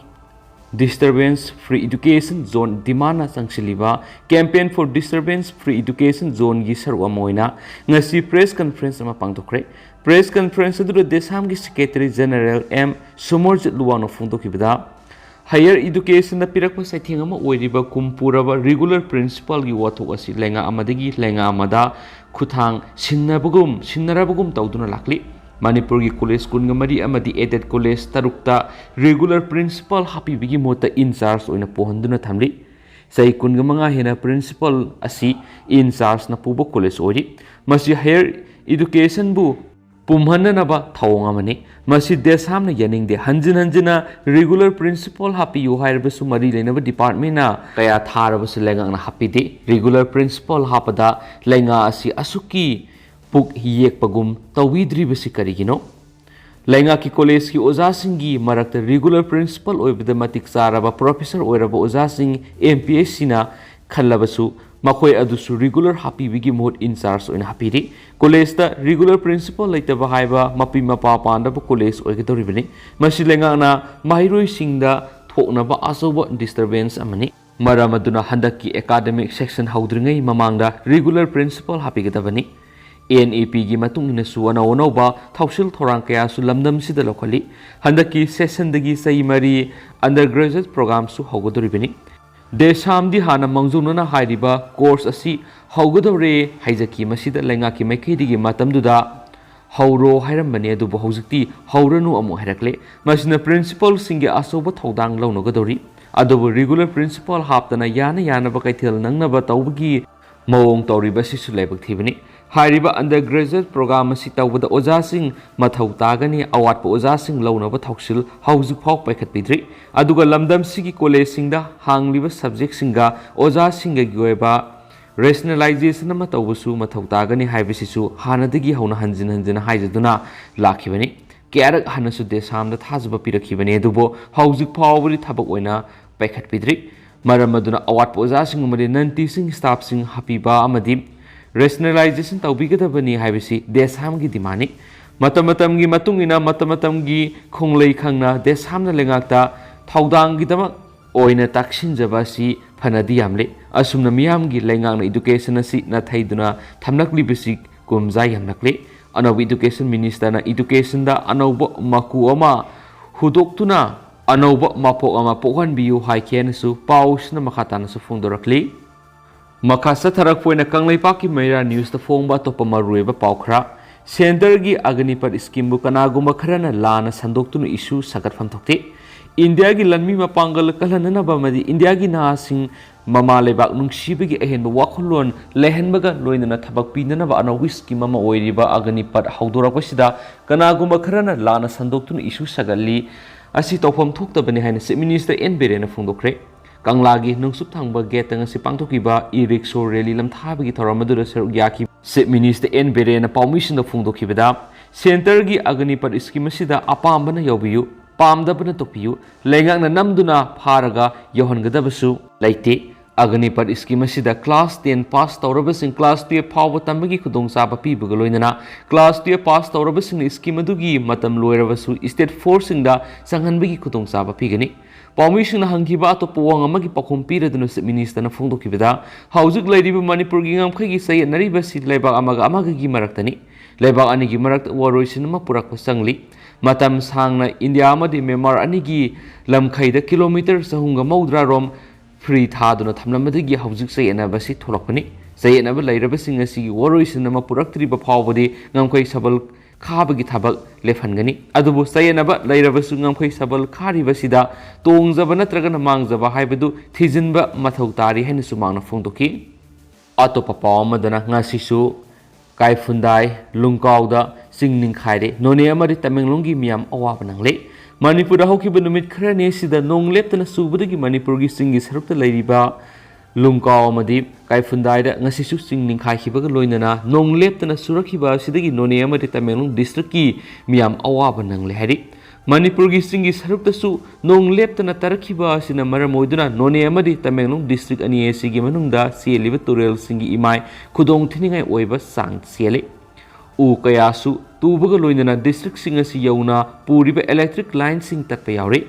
Disturbance Free Education Zone ꯗꯤꯃꯥꯟꯅ ꯆꯪꯁꯤꯜꯂꯤꯕ Campaign for Disturbance Free Education Zoneꯒꯤ ꯁꯔꯨꯛ ꯑꯃ ꯑꯣꯏꯅ ꯉꯁꯤ ꯄ꯭ꯔꯦꯁ ꯀꯟꯐꯔꯦꯟꯁ ꯑꯃ ꯄꯥꯡꯊꯣꯛꯈ꯭ꯔꯦ꯫ ꯄ꯭ꯔꯦꯁ ꯀꯟꯐꯔꯦꯟꯁ ꯑꯗꯨꯗ ꯗꯦꯁꯥꯝꯒꯤ ꯁꯦꯀ꯭ꯔꯦꯇꯔꯤ ꯖꯦꯅꯔꯦꯜ ꯑꯦꯝ ꯁꯨꯃꯔꯖꯤꯠ ꯂꯨꯋꯥꯡꯅ ꯐꯣꯡꯗꯣꯛꯈꯤꯕꯗ, ꯍꯥꯌꯔ ꯏꯗꯨꯀꯦꯁꯟꯗ ꯄꯤꯔꯛꯄ ꯆꯩꯊꯦꯡ ꯑꯃ ꯑꯣꯏꯔꯤꯕ ꯀꯨꯝ ꯄꯨꯔꯕ ꯔꯤꯒꯨꯂꯔ ꯄ꯭ꯔꯤꯟꯁꯤꯄꯥꯜꯒꯤ ꯋꯥꯊꯣꯛ ꯑꯁꯤ ꯂꯩꯉꯥꯛ ꯑꯃꯗꯒꯤ ꯂꯩꯉꯥꯛ ꯑꯃꯗ ꯈꯨꯠꯊꯥꯡ ꯁꯤꯟꯅꯕꯒꯨꯝ, ꯁꯤꯟꯅꯔꯕꯒꯨꯝ ꯇꯧꯗꯨꯅ ꯂꯥꯛꯂꯤ꯫ ꯃꯅꯤꯄꯨꯔꯒꯤ ꯀꯣꯂꯦꯖ ꯀꯨꯟꯒ ꯃꯔꯤ ꯑꯃꯗꯤ ꯑꯦꯗꯦꯗ ꯀꯣꯂꯦꯖ ꯇꯔꯨꯛꯇ ꯔꯤꯒꯨꯂꯔ ꯄ꯭ꯔꯤꯟꯁꯤꯄꯥꯜ ꯍꯥꯞꯄꯤꯕꯒꯤ ꯃꯍꯨꯠꯇ ꯏꯟꯆꯥꯔꯖ ꯑꯣꯏꯅ ꯄꯨꯍꯟꯗꯨꯅ ꯊꯝꯂꯤ꯫ ꯆꯍꯤ ꯀꯨꯟꯒ ꯃꯉꯥ ꯍꯦꯟꯅ ꯄ꯭ꯔꯤꯟꯁꯤꯄꯥꯜ ꯑꯁꯤ ꯏꯟꯆꯥꯔꯖꯅ ꯄꯨꯕ ꯀꯣꯂꯦꯖ ꯑꯣꯏꯔꯤ꯫ ꯃꯁꯤ ꯍꯥꯌꯔ ꯏꯗꯨꯀꯦꯁꯟꯕꯨ ꯄꯨꯝꯍꯟꯅꯅꯕ ꯊꯧꯑꯣꯡ ꯑꯃꯅꯤ꯫ ꯃꯁꯤ ꯗꯦꯁꯥꯝꯅ ꯌꯥꯅꯤꯡꯗꯦ꯫ ꯍꯟꯖꯤꯟ ꯍꯟꯖꯤꯟꯅ ꯔꯤꯒꯨꯂꯔ ꯄ꯭ꯔꯤꯟꯁꯤꯄꯥꯜ ꯍꯥꯞꯄꯤꯌꯨ ꯍꯥꯏꯔꯕꯁꯨ ꯃꯔꯤ ꯂꯩꯅꯕ ꯗꯤꯄꯥꯔꯠꯃꯦꯟꯅ ꯀꯌꯥ ꯊꯥꯔꯕꯁꯨ ꯂꯩꯉꯥꯛꯅ ꯍꯥꯞꯄꯤꯗꯦ꯫ ꯔꯤꯒꯨꯂꯔ ꯄ꯭ꯔꯤꯟꯁꯤꯄꯥꯜ ꯍꯥꯞꯄꯗ ꯂꯩꯉꯥꯛ ꯑꯁꯤ ꯑꯁꯨꯛꯀꯤ ꯄꯨꯛ ꯌꯦꯛꯄꯒꯨꯝ ꯇꯧꯕꯤꯗ꯭ꯔꯤꯕꯁꯤ ꯀꯔꯤꯒꯤꯅꯣ? ꯂꯩꯉꯥꯛꯀꯤ ꯀꯣꯂꯦꯖꯀꯤ ꯑꯣꯖꯥꯁꯤꯡꯒꯤ ꯃꯔꯛꯇ ꯔꯤꯒꯨꯂꯔ ꯄ꯭ꯔꯤꯟꯁꯤꯄꯥꯜ ꯑꯣꯏꯕꯗ ꯃꯇꯤꯛ ꯆꯥꯔꯕ ꯄ꯭ꯔꯣꯐꯦꯁꯔ ꯑꯣꯏꯔꯕ ꯑꯣꯖꯥꯁꯤꯡ ꯑꯦꯝ ꯄꯤ ꯑꯦꯁ ꯁꯤꯅ ꯈꯜꯂꯕꯁꯨ ꯃꯈꯣꯏ ꯑꯗꯨꯁꯨ ꯔꯤꯒꯨꯂꯔ ꯍꯥꯞꯄꯤꯕꯒꯤ ꯃꯍꯨꯠ ꯏꯟꯆꯥꯔꯖ ꯑꯣꯏꯅ ꯍꯥꯞꯄꯤꯔꯤ꯫ ꯀꯣꯂꯦꯖꯇ ꯔꯤꯒꯨꯂꯔ ꯄ꯭ꯔꯤꯟꯁꯤꯄꯥꯜ ꯂꯩꯇꯕ ꯍꯥꯏꯕ ꯃꯄꯤ ꯃꯄꯥ ꯄꯥꯟꯗꯕ ꯀꯣꯂꯦꯖ ꯑꯣꯏꯒꯗꯧꯔꯤꯕꯅꯤ꯫ ꯃꯁꯤ ꯂꯩꯉꯥꯛꯅ ꯃꯍꯩꯔꯣꯏꯁꯤꯡꯗ ꯊꯣꯛꯅꯕ ꯑꯆꯧꯕ ꯗꯤꯁꯇꯔꯕꯦꯟꯁ ꯑꯃꯅꯤ꯫ ꯃꯔꯝ ꯑꯗꯨꯅ ꯍꯟꯗꯛꯀꯤ ꯑꯦꯀꯥꯗꯃꯤꯛ ꯁꯦꯁꯟ ꯍꯧꯗ꯭ꯔꯤꯉꯩ ꯃꯃꯥꯡꯗ ꯔꯤꯒꯨꯂꯔ ꯄ꯭ꯔꯤꯟꯁꯤꯄꯥꯜ ꯍꯥꯞꯄꯤꯒꯗꯕꯅꯤ꯫ ꯑꯦꯟ ꯏ ꯄꯤꯒꯤ ꯃꯇꯨꯡ ꯏꯟꯅꯁꯨ ꯑꯅꯧ ꯑꯅꯧꯕ ꯊꯧꯁꯤꯜ ꯊꯧꯔꯥꯡ ꯀꯌꯥꯁꯨ ꯂꯝꯗꯝꯁꯤꯗ ꯂꯧꯈꯠꯂꯤ꯫ ꯍꯟꯗꯛꯀꯤ ꯁꯦꯁꯟꯗꯒꯤ ꯆꯍꯤ ꯃꯔꯤ undergraduate programꯁꯨ ꯍꯧꯒꯗꯧꯔꯤꯕꯅꯤ꯫ ꯗꯦꯁꯥꯝꯗꯤ ꯍꯥꯟꯅ ꯃꯥꯡꯖꯧꯅꯅ ꯍꯥꯏꯔꯤꯕ course ꯑꯁꯤ ꯍꯧꯒꯗꯧꯔꯦ ꯍꯥꯏꯖꯈꯤ꯫ ꯃꯁꯤꯗ ꯂꯩꯉꯥꯛꯀꯤ ꯃꯥꯏꯀꯩꯗꯒꯤ ꯃꯇꯝꯗꯨꯗ ꯍꯧꯔꯣ ꯍꯥꯏꯔꯝꯕꯅꯤ, ꯑꯗꯨꯕꯨ ꯍꯧꯖꯤꯛꯇꯤ ꯍꯧꯔꯅꯨ ꯑꯃꯨꯛ ꯍꯥꯏꯔꯛꯂꯦ꯫ ꯃꯁꯤꯅ principalꯁꯤꯡꯒꯤ ꯑꯆꯧꯕ ꯊꯧꯗꯥꯡ ꯂꯧꯅꯒꯗꯧꯔꯤ꯫ ꯑꯗꯨꯕꯨ regular principal ꯍꯥꯞꯇꯅ ꯌꯥꯅ ꯌꯥꯅꯕ ꯀꯩꯊꯦꯜ ꯅꯪꯅꯕ ꯇꯧꯕꯒꯤ ꯃꯑꯣꯡ ꯇꯧꯔꯤꯕ ꯑꯁꯤꯁꯨ ꯂꯥꯏꯕꯛ ꯊꯤꯕꯅꯤ꯫ ꯍꯥꯏꯔꯤꯕ undergraduate program ꯑꯁꯤ ꯇꯧꯕꯗ ꯑꯣꯖꯥꯁꯤꯡ ꯃꯊꯧ ꯇꯥꯒꯅꯤ꯫ ꯑꯋꯥꯠꯄ ꯑꯣꯖꯥꯁꯤꯡ ꯂꯧꯅꯕ ꯊꯧꯁꯤꯜ ꯍꯧꯖꯤꯛꯐꯥꯎ ꯄꯥꯏꯈꯠꯄꯤꯗ꯭ꯔꯤ꯫ ꯑꯗꯨꯒ ꯂꯝꯗꯝꯁꯤꯒꯤ collegeꯁꯤꯡꯗ ꯍꯥꯡꯂꯤꯕ subjectꯁꯤꯡꯒ ꯑꯣꯖꯥꯁꯤꯡꯒꯒꯤ ꯑꯣꯏꯕ rationalization ꯑꯃ ꯇꯧꯕꯁꯨ ꯃꯊꯧ ꯇꯥꯒꯅꯤ ꯍꯥꯏꯕꯁꯤꯁꯨ ꯍꯥꯟꯅꯗꯒꯤ ꯍꯧꯅ ꯍꯟꯖꯤꯟ ꯍꯟꯖꯤꯟ ꯍꯥꯏꯖꯗꯨꯅ ꯂꯥꯛꯈꯤꯕꯅꯤ꯫ ꯀꯌꯥꯔꯛ ꯍꯟꯅꯁꯨ ꯗꯦꯁꯥꯝꯗ ꯊꯥꯖꯕ ꯄꯤꯔꯛꯈꯤꯕꯅꯤ, ꯑꯗꯨꯕꯨ ꯍꯧꯖꯤꯛ ꯐꯥꯎꯕꯗꯤ ꯊꯕꯛ ꯑꯣꯏꯅ ꯄꯥꯏꯈꯠꯄꯤꯗ꯭ꯔꯤ꯫ ꯃꯔꯝ ꯑꯗꯨꯅ ꯑꯋꯥꯠꯄ ꯑꯣꯖꯥꯁꯤꯡ ꯑꯃꯗꯤ non teaching staffꯁꯤꯡ ꯍꯥꯞꯄꯤꯕ ꯑꯃꯗꯤ rationalization ꯇꯧꯕꯤꯒꯗꯕꯅꯤ ꯍꯥꯏꯕꯁꯤ ꯗꯦꯁꯥꯝꯒꯤ demandꯅꯤ꯫ ꯃꯇꯝ ꯃꯇꯝꯒꯤ ꯃꯇꯨꯡ ꯏꯟꯅ ꯃꯇꯝ ꯃꯇꯝꯒꯤ ꯈꯣꯡꯂꯩ ꯈꯪꯅ ꯗꯦꯁꯥꯝꯅ ꯂꯩꯉꯥꯛꯇ ꯊꯧꯗꯥꯡꯒꯤꯗꯃꯛ ꯑꯣꯏꯅ ꯇꯥꯛꯁꯤꯟꯖꯕ ꯑꯁꯤ ꯐꯅꯗꯤ ꯌꯥꯝꯂꯦ꯫ ꯑꯁꯨꯝꯅ ꯃꯤꯌꯥꯝꯒꯤ ꯂꯩꯉꯥꯛꯅ education ꯑꯁꯤ ꯅꯥꯊꯩꯗꯨꯅ ꯊꯝꯂꯛꯂꯤꯕꯁꯤ ꯀꯨꯝꯖꯥ ꯌꯥꯝꯂꯛꯂꯦ꯫ ꯑꯅꯧꯕ education ministerꯅ educationꯗ ꯑꯅꯧꯕ ꯃꯀꯨ ꯑꯃ ꯍꯨꯗꯣꯛꯇꯨꯅ ꯑꯅꯧꯕ ꯃꯄꯣꯛ ꯑꯃ ꯄꯣꯛꯍꯟꯕꯤꯌꯨ ꯍꯥꯏꯈꯤ ꯍꯥꯏꯅꯁꯨ ꯄꯥꯎꯁꯤꯅ ꯃꯈꯥ ꯇꯥꯅꯁꯨ ꯐꯣꯡꯗꯣꯔꯛꯂꯤ꯫ ꯃꯈꯥ ꯆꯠꯊꯔꯛꯄ ꯑꯣꯏꯅ ꯀꯪꯂꯩꯄꯥꯛꯀꯤ ꯃꯩꯔꯥ newsꯇ ꯐꯣꯡꯕ ꯑꯇꯣꯞꯄ ꯃꯔꯨꯑꯣꯏꯕ ꯄꯥꯎ ꯈꯔ꯫ Centreꯒꯤ Agnipath schemeꯕꯨ ꯀꯅꯥꯒꯨꯝꯕ ꯈꯔꯅ ꯂꯥꯟꯅ ꯁꯟꯗꯣꯛꯇꯨꯅ issue ꯁꯥꯒꯠꯐꯝ ꯊꯣꯛꯇꯦ꯫ ꯏꯟꯗꯤꯌꯥꯒꯤ ꯂꯟꯃꯤ ꯃꯄꯥꯡꯒꯜ ꯀꯜꯍꯟꯅꯅꯕ ꯑꯃꯗꯤ ꯏꯟꯗꯤꯌꯥꯒꯤ ꯅꯍꯥꯁꯤꯡ ꯃꯃꯥ ꯂꯩꯕꯥꯛ ꯅꯨꯡꯁꯤꯕꯒꯤ ꯑꯍꯦꯟꯕ ꯋꯥꯈꯜꯂꯣꯟ ꯂꯩꯍꯟꯕꯒ ꯂꯣꯏꯅꯅ ꯊꯕꯛ ꯄꯤꯅꯅꯕ ꯑꯅꯧꯕ scheme ꯑꯃ ꯑꯣꯏꯔꯤꯕ Agnipath ꯍꯧꯗꯣꯔꯛꯄꯁꯤꯗ ꯀꯅꯥꯒꯨꯝꯕ ꯈꯔꯅ ꯂꯥꯟꯅ ꯁꯟꯗꯣꯛꯇꯨꯅ issue ꯁꯥꯒꯠꯂꯤ꯫ ꯑꯁꯤ ꯇꯧꯐꯝ ꯊꯣꯛꯇꯕꯅꯤ ꯍꯥꯏꯅ Chief Minister ꯑꯦꯟ ꯕꯤꯔꯦꯟꯅ ꯐꯣꯡꯗꯣꯛꯈ꯭ꯔꯦ꯫ ꯀꯪꯂꯥꯒꯤ ꯅꯨꯡꯁꯨꯞ ꯊꯥꯡꯕ gateꯇ ꯉꯁꯤ ꯄꯥꯡꯊꯣꯛꯈꯤꯕ e-rickshaw rally ꯂꯝꯊꯥꯕꯒꯤ ꯊꯧꯔꯝ ꯑꯗꯨꯗ ꯁꯔꯨꯛ ꯌꯥꯈꯤꯕ Chief Minister ꯑꯦꯟ ꯕꯤꯔꯦꯟꯅ ꯄꯥꯎꯃꯤꯁꯤꯡꯗ ꯐꯣꯡꯗꯣꯛꯈꯤꯕꯗ, Centreꯒꯤ Agnipath scheme ꯑꯁꯤꯗ ꯑꯄꯥꯝꯕꯅ ꯌꯥꯎꯕꯤꯌꯨ, ꯄꯥꯝꯗꯕꯅ ꯇꯣꯛꯄꯤꯌꯨ, ꯂꯩꯉꯥꯛꯅ ꯅꯝꯗꯨꯅ ꯐꯥꯔꯒ ꯌꯧꯍꯟꯒꯗꯕꯁꯨ ꯂꯩꯇꯦ꯫ Agnipath scheme ꯑꯁꯤꯗ class ten pass ꯇꯧꯔꯕꯁꯤꯡ class twelve ꯐꯥꯎꯕ ꯇꯝꯕꯒꯤ ꯈꯨꯗꯣꯡꯆꯥꯕ ꯄꯤꯕꯒ ꯂꯣꯏꯅꯅ class twelve pass ꯇꯧꯔꯕꯁꯤꯡꯅ scheme ꯑꯗꯨꯒꯤ ꯃꯇꯝ ꯂꯣꯏꯔꯕꯁꯨ state forceꯁꯤꯡꯗ ꯆꯪꯍꯟꯕꯒꯤ ꯈꯨꯗꯣꯡꯆꯥꯕ ꯄꯤꯒꯅꯤ꯫ ꯄꯥꯎꯃꯤꯁꯤꯡꯅ ꯍꯪꯈꯤꯕ ꯑꯇꯣꯞꯄ ꯋꯥꯍꯪ ꯑꯃꯒꯤ ꯄꯥꯎꯈꯨꯝ ꯄꯤꯔꯗꯨꯅ Chief Minister ꯅ ꯐꯣꯡꯗꯣꯛꯈꯤꯕꯗ, ꯍꯧꯖꯤꯛ ꯂꯩꯔꯤꯕ ꯃꯅꯤꯄꯨꯔꯒꯤ ꯉꯝꯈꯩꯒꯤ ꯆꯌꯦꯠꯅꯔꯤꯕꯁꯤ ꯂꯩꯕꯥꯛ ꯑꯃꯒ ꯑꯃꯒꯒꯤ ꯃꯔꯛꯇꯅꯤ꯫ ꯂꯩꯕꯥꯛ ꯑꯅꯤꯒꯤ ꯃꯔꯛꯇ ꯋꯥꯔꯣꯏꯁꯤꯟ ꯑꯃ ꯄꯨꯔꯛꯄ ꯆꯪꯂꯤ꯫ ꯃꯇꯝ ꯁꯥꯡꯅ ꯏꯟꯗꯤꯌꯥ ꯑꯃꯗꯤ ꯃ꯭ꯌꯥꯟꯃꯥꯔ ꯑꯅꯤꯒꯤ ꯂꯝꯈꯩꯗ ꯀꯤꯂꯣꯃꯤꯇꯔ ꯆꯍꯨꯝꯒ ꯃꯧꯗ꯭ꯔꯥ ꯔꯣꯝ ꯐ꯭ꯔꯤ ꯊꯥꯗꯨꯅ ꯊꯝꯂꯝꯕꯗꯒꯤ ꯍꯧꯖꯤꯛ ꯆꯌꯦꯠꯅꯕꯁꯤ ꯊꯣꯛꯂꯛꯄꯅꯤ꯫ ꯆꯌꯦꯠꯅꯕ ꯂꯩꯔꯕꯁꯤꯡ ꯑꯁꯤꯒꯤ ꯋꯥꯔꯣꯏꯁꯤꯟ ꯑꯃ ꯄꯨꯔꯛꯇ꯭ꯔꯤꯕ ꯐꯥꯎꯕꯗꯤ ꯉꯝꯈꯩ ꯁꯕꯜ ꯈꯥꯕꯒꯤ ꯊꯕꯛ ꯂꯦꯞꯍꯟꯒꯅꯤ꯫ ꯑꯗꯨꯕꯨ ꯆꯌꯦꯠꯅꯕ ꯂꯩꯔꯕꯁꯨ ꯉꯝꯈꯩ ꯁꯕꯜ ꯈꯥꯔꯤꯕꯁꯤꯗ ꯇꯣꯡꯖꯕ ꯅꯠꯇ꯭ꯔꯒꯅ ꯃꯥꯡꯖꯕ ꯍꯥꯏꯕꯗꯨ ꯊꯤꯖꯤꯟꯕ ꯃꯊꯧ ꯇꯥꯔꯤ ꯍꯥꯏꯅꯁꯨ ꯃꯍꯥꯛꯅ ꯐꯣꯡꯗꯣꯛꯈꯤ꯫ ꯑꯇꯣꯞꯄ ꯄꯥꯎ ꯑꯃꯗꯅ ꯉꯁꯤꯁꯨ ꯀꯥꯏꯐꯨꯟꯗꯥꯏ ꯂꯨꯡꯀꯥꯎꯗ ꯆꯤꯡ ꯅꯤꯡꯈꯥꯏꯔꯦ꯫ ꯅꯣꯅꯦ ꯑꯃꯗꯤ ꯇꯃꯦꯡꯂꯣꯡꯒꯤ ꯃꯤꯌꯥꯝ ꯑꯋꯥꯕ ꯅꯪꯂꯦ꯫ ꯃꯅꯤꯄꯨꯔꯗ ꯍꯧꯈꯤꯕ ꯅꯨꯃꯤꯠ ꯈꯔꯅꯤ ꯑꯁꯤꯗ ꯅꯣꯡ ꯂꯦꯞꯇꯅ ꯆꯨꯕꯗꯒꯤ ꯃꯅꯤꯄꯨꯔꯒꯤ ꯆꯤꯡꯒꯤ ꯁꯔꯨꯛꯇ ꯂꯩꯔꯤꯕ ꯂꯨꯡꯀꯥꯎ ꯑꯃꯗꯤ ꯀꯥꯏꯐꯨꯟꯗꯥꯏꯗ ꯉꯁꯤꯁꯨ ꯆꯤꯡ ꯅꯤꯡꯈꯥꯏꯈꯤꯕꯒ ꯂꯣꯏꯅꯅ ꯅꯣꯡ ꯂꯦꯞꯇꯅ ꯆꯨꯔꯛꯈꯤꯕ ꯑꯁꯤꯗꯒꯤ ꯅꯣꯅꯦ ꯑꯃꯗꯤ ꯇꯃꯦꯡꯂꯣꯡ district ꯀꯤ ꯃꯤꯌꯥꯝ ꯑꯋꯥꯕ ꯅꯪꯂꯦ ꯍꯥꯏꯔꯤ꯫ ꯃꯅꯤꯄꯨꯔꯒꯤ ꯆꯤꯡꯒꯤ ꯁꯔꯨꯛꯇꯁꯨ ꯅꯣꯡ ꯂꯦꯞꯇꯅ ꯇꯥꯔꯛꯈꯤꯕ ꯑꯁꯤꯅ ꯃꯔꯝ ꯑꯣꯏꯗꯨꯅ ꯅꯣꯅꯦ ꯑꯃꯗꯤ ꯇꯃꯦꯡꯂꯣꯡ district ꯑꯅꯤ ꯑꯁꯤꯒꯤ ꯃꯅꯨꯡꯗ ꯆꯦꯜꯂꯤꯕ ꯇꯨꯔꯦꯜꯁꯤꯡꯒꯤ ꯏꯃꯥꯏ ꯈꯨꯗꯣꯡ ꯊꯤꯅꯤꯡꯉꯥꯏ ꯑꯣꯏꯕ ꯆꯥꯡ ꯆꯦꯜꯂꯤ꯫ ꯎ ꯀꯌꯥꯁꯨ ꯇꯨꯕꯒ ꯂꯣꯏꯅꯅ district ꯁꯤꯡ ꯑꯁꯤ ꯌꯧꯅ ꯄꯨꯔꯤꯕ electric line ꯁꯤꯡ ꯇꯠꯄ ꯌꯥꯎꯔꯤ꯫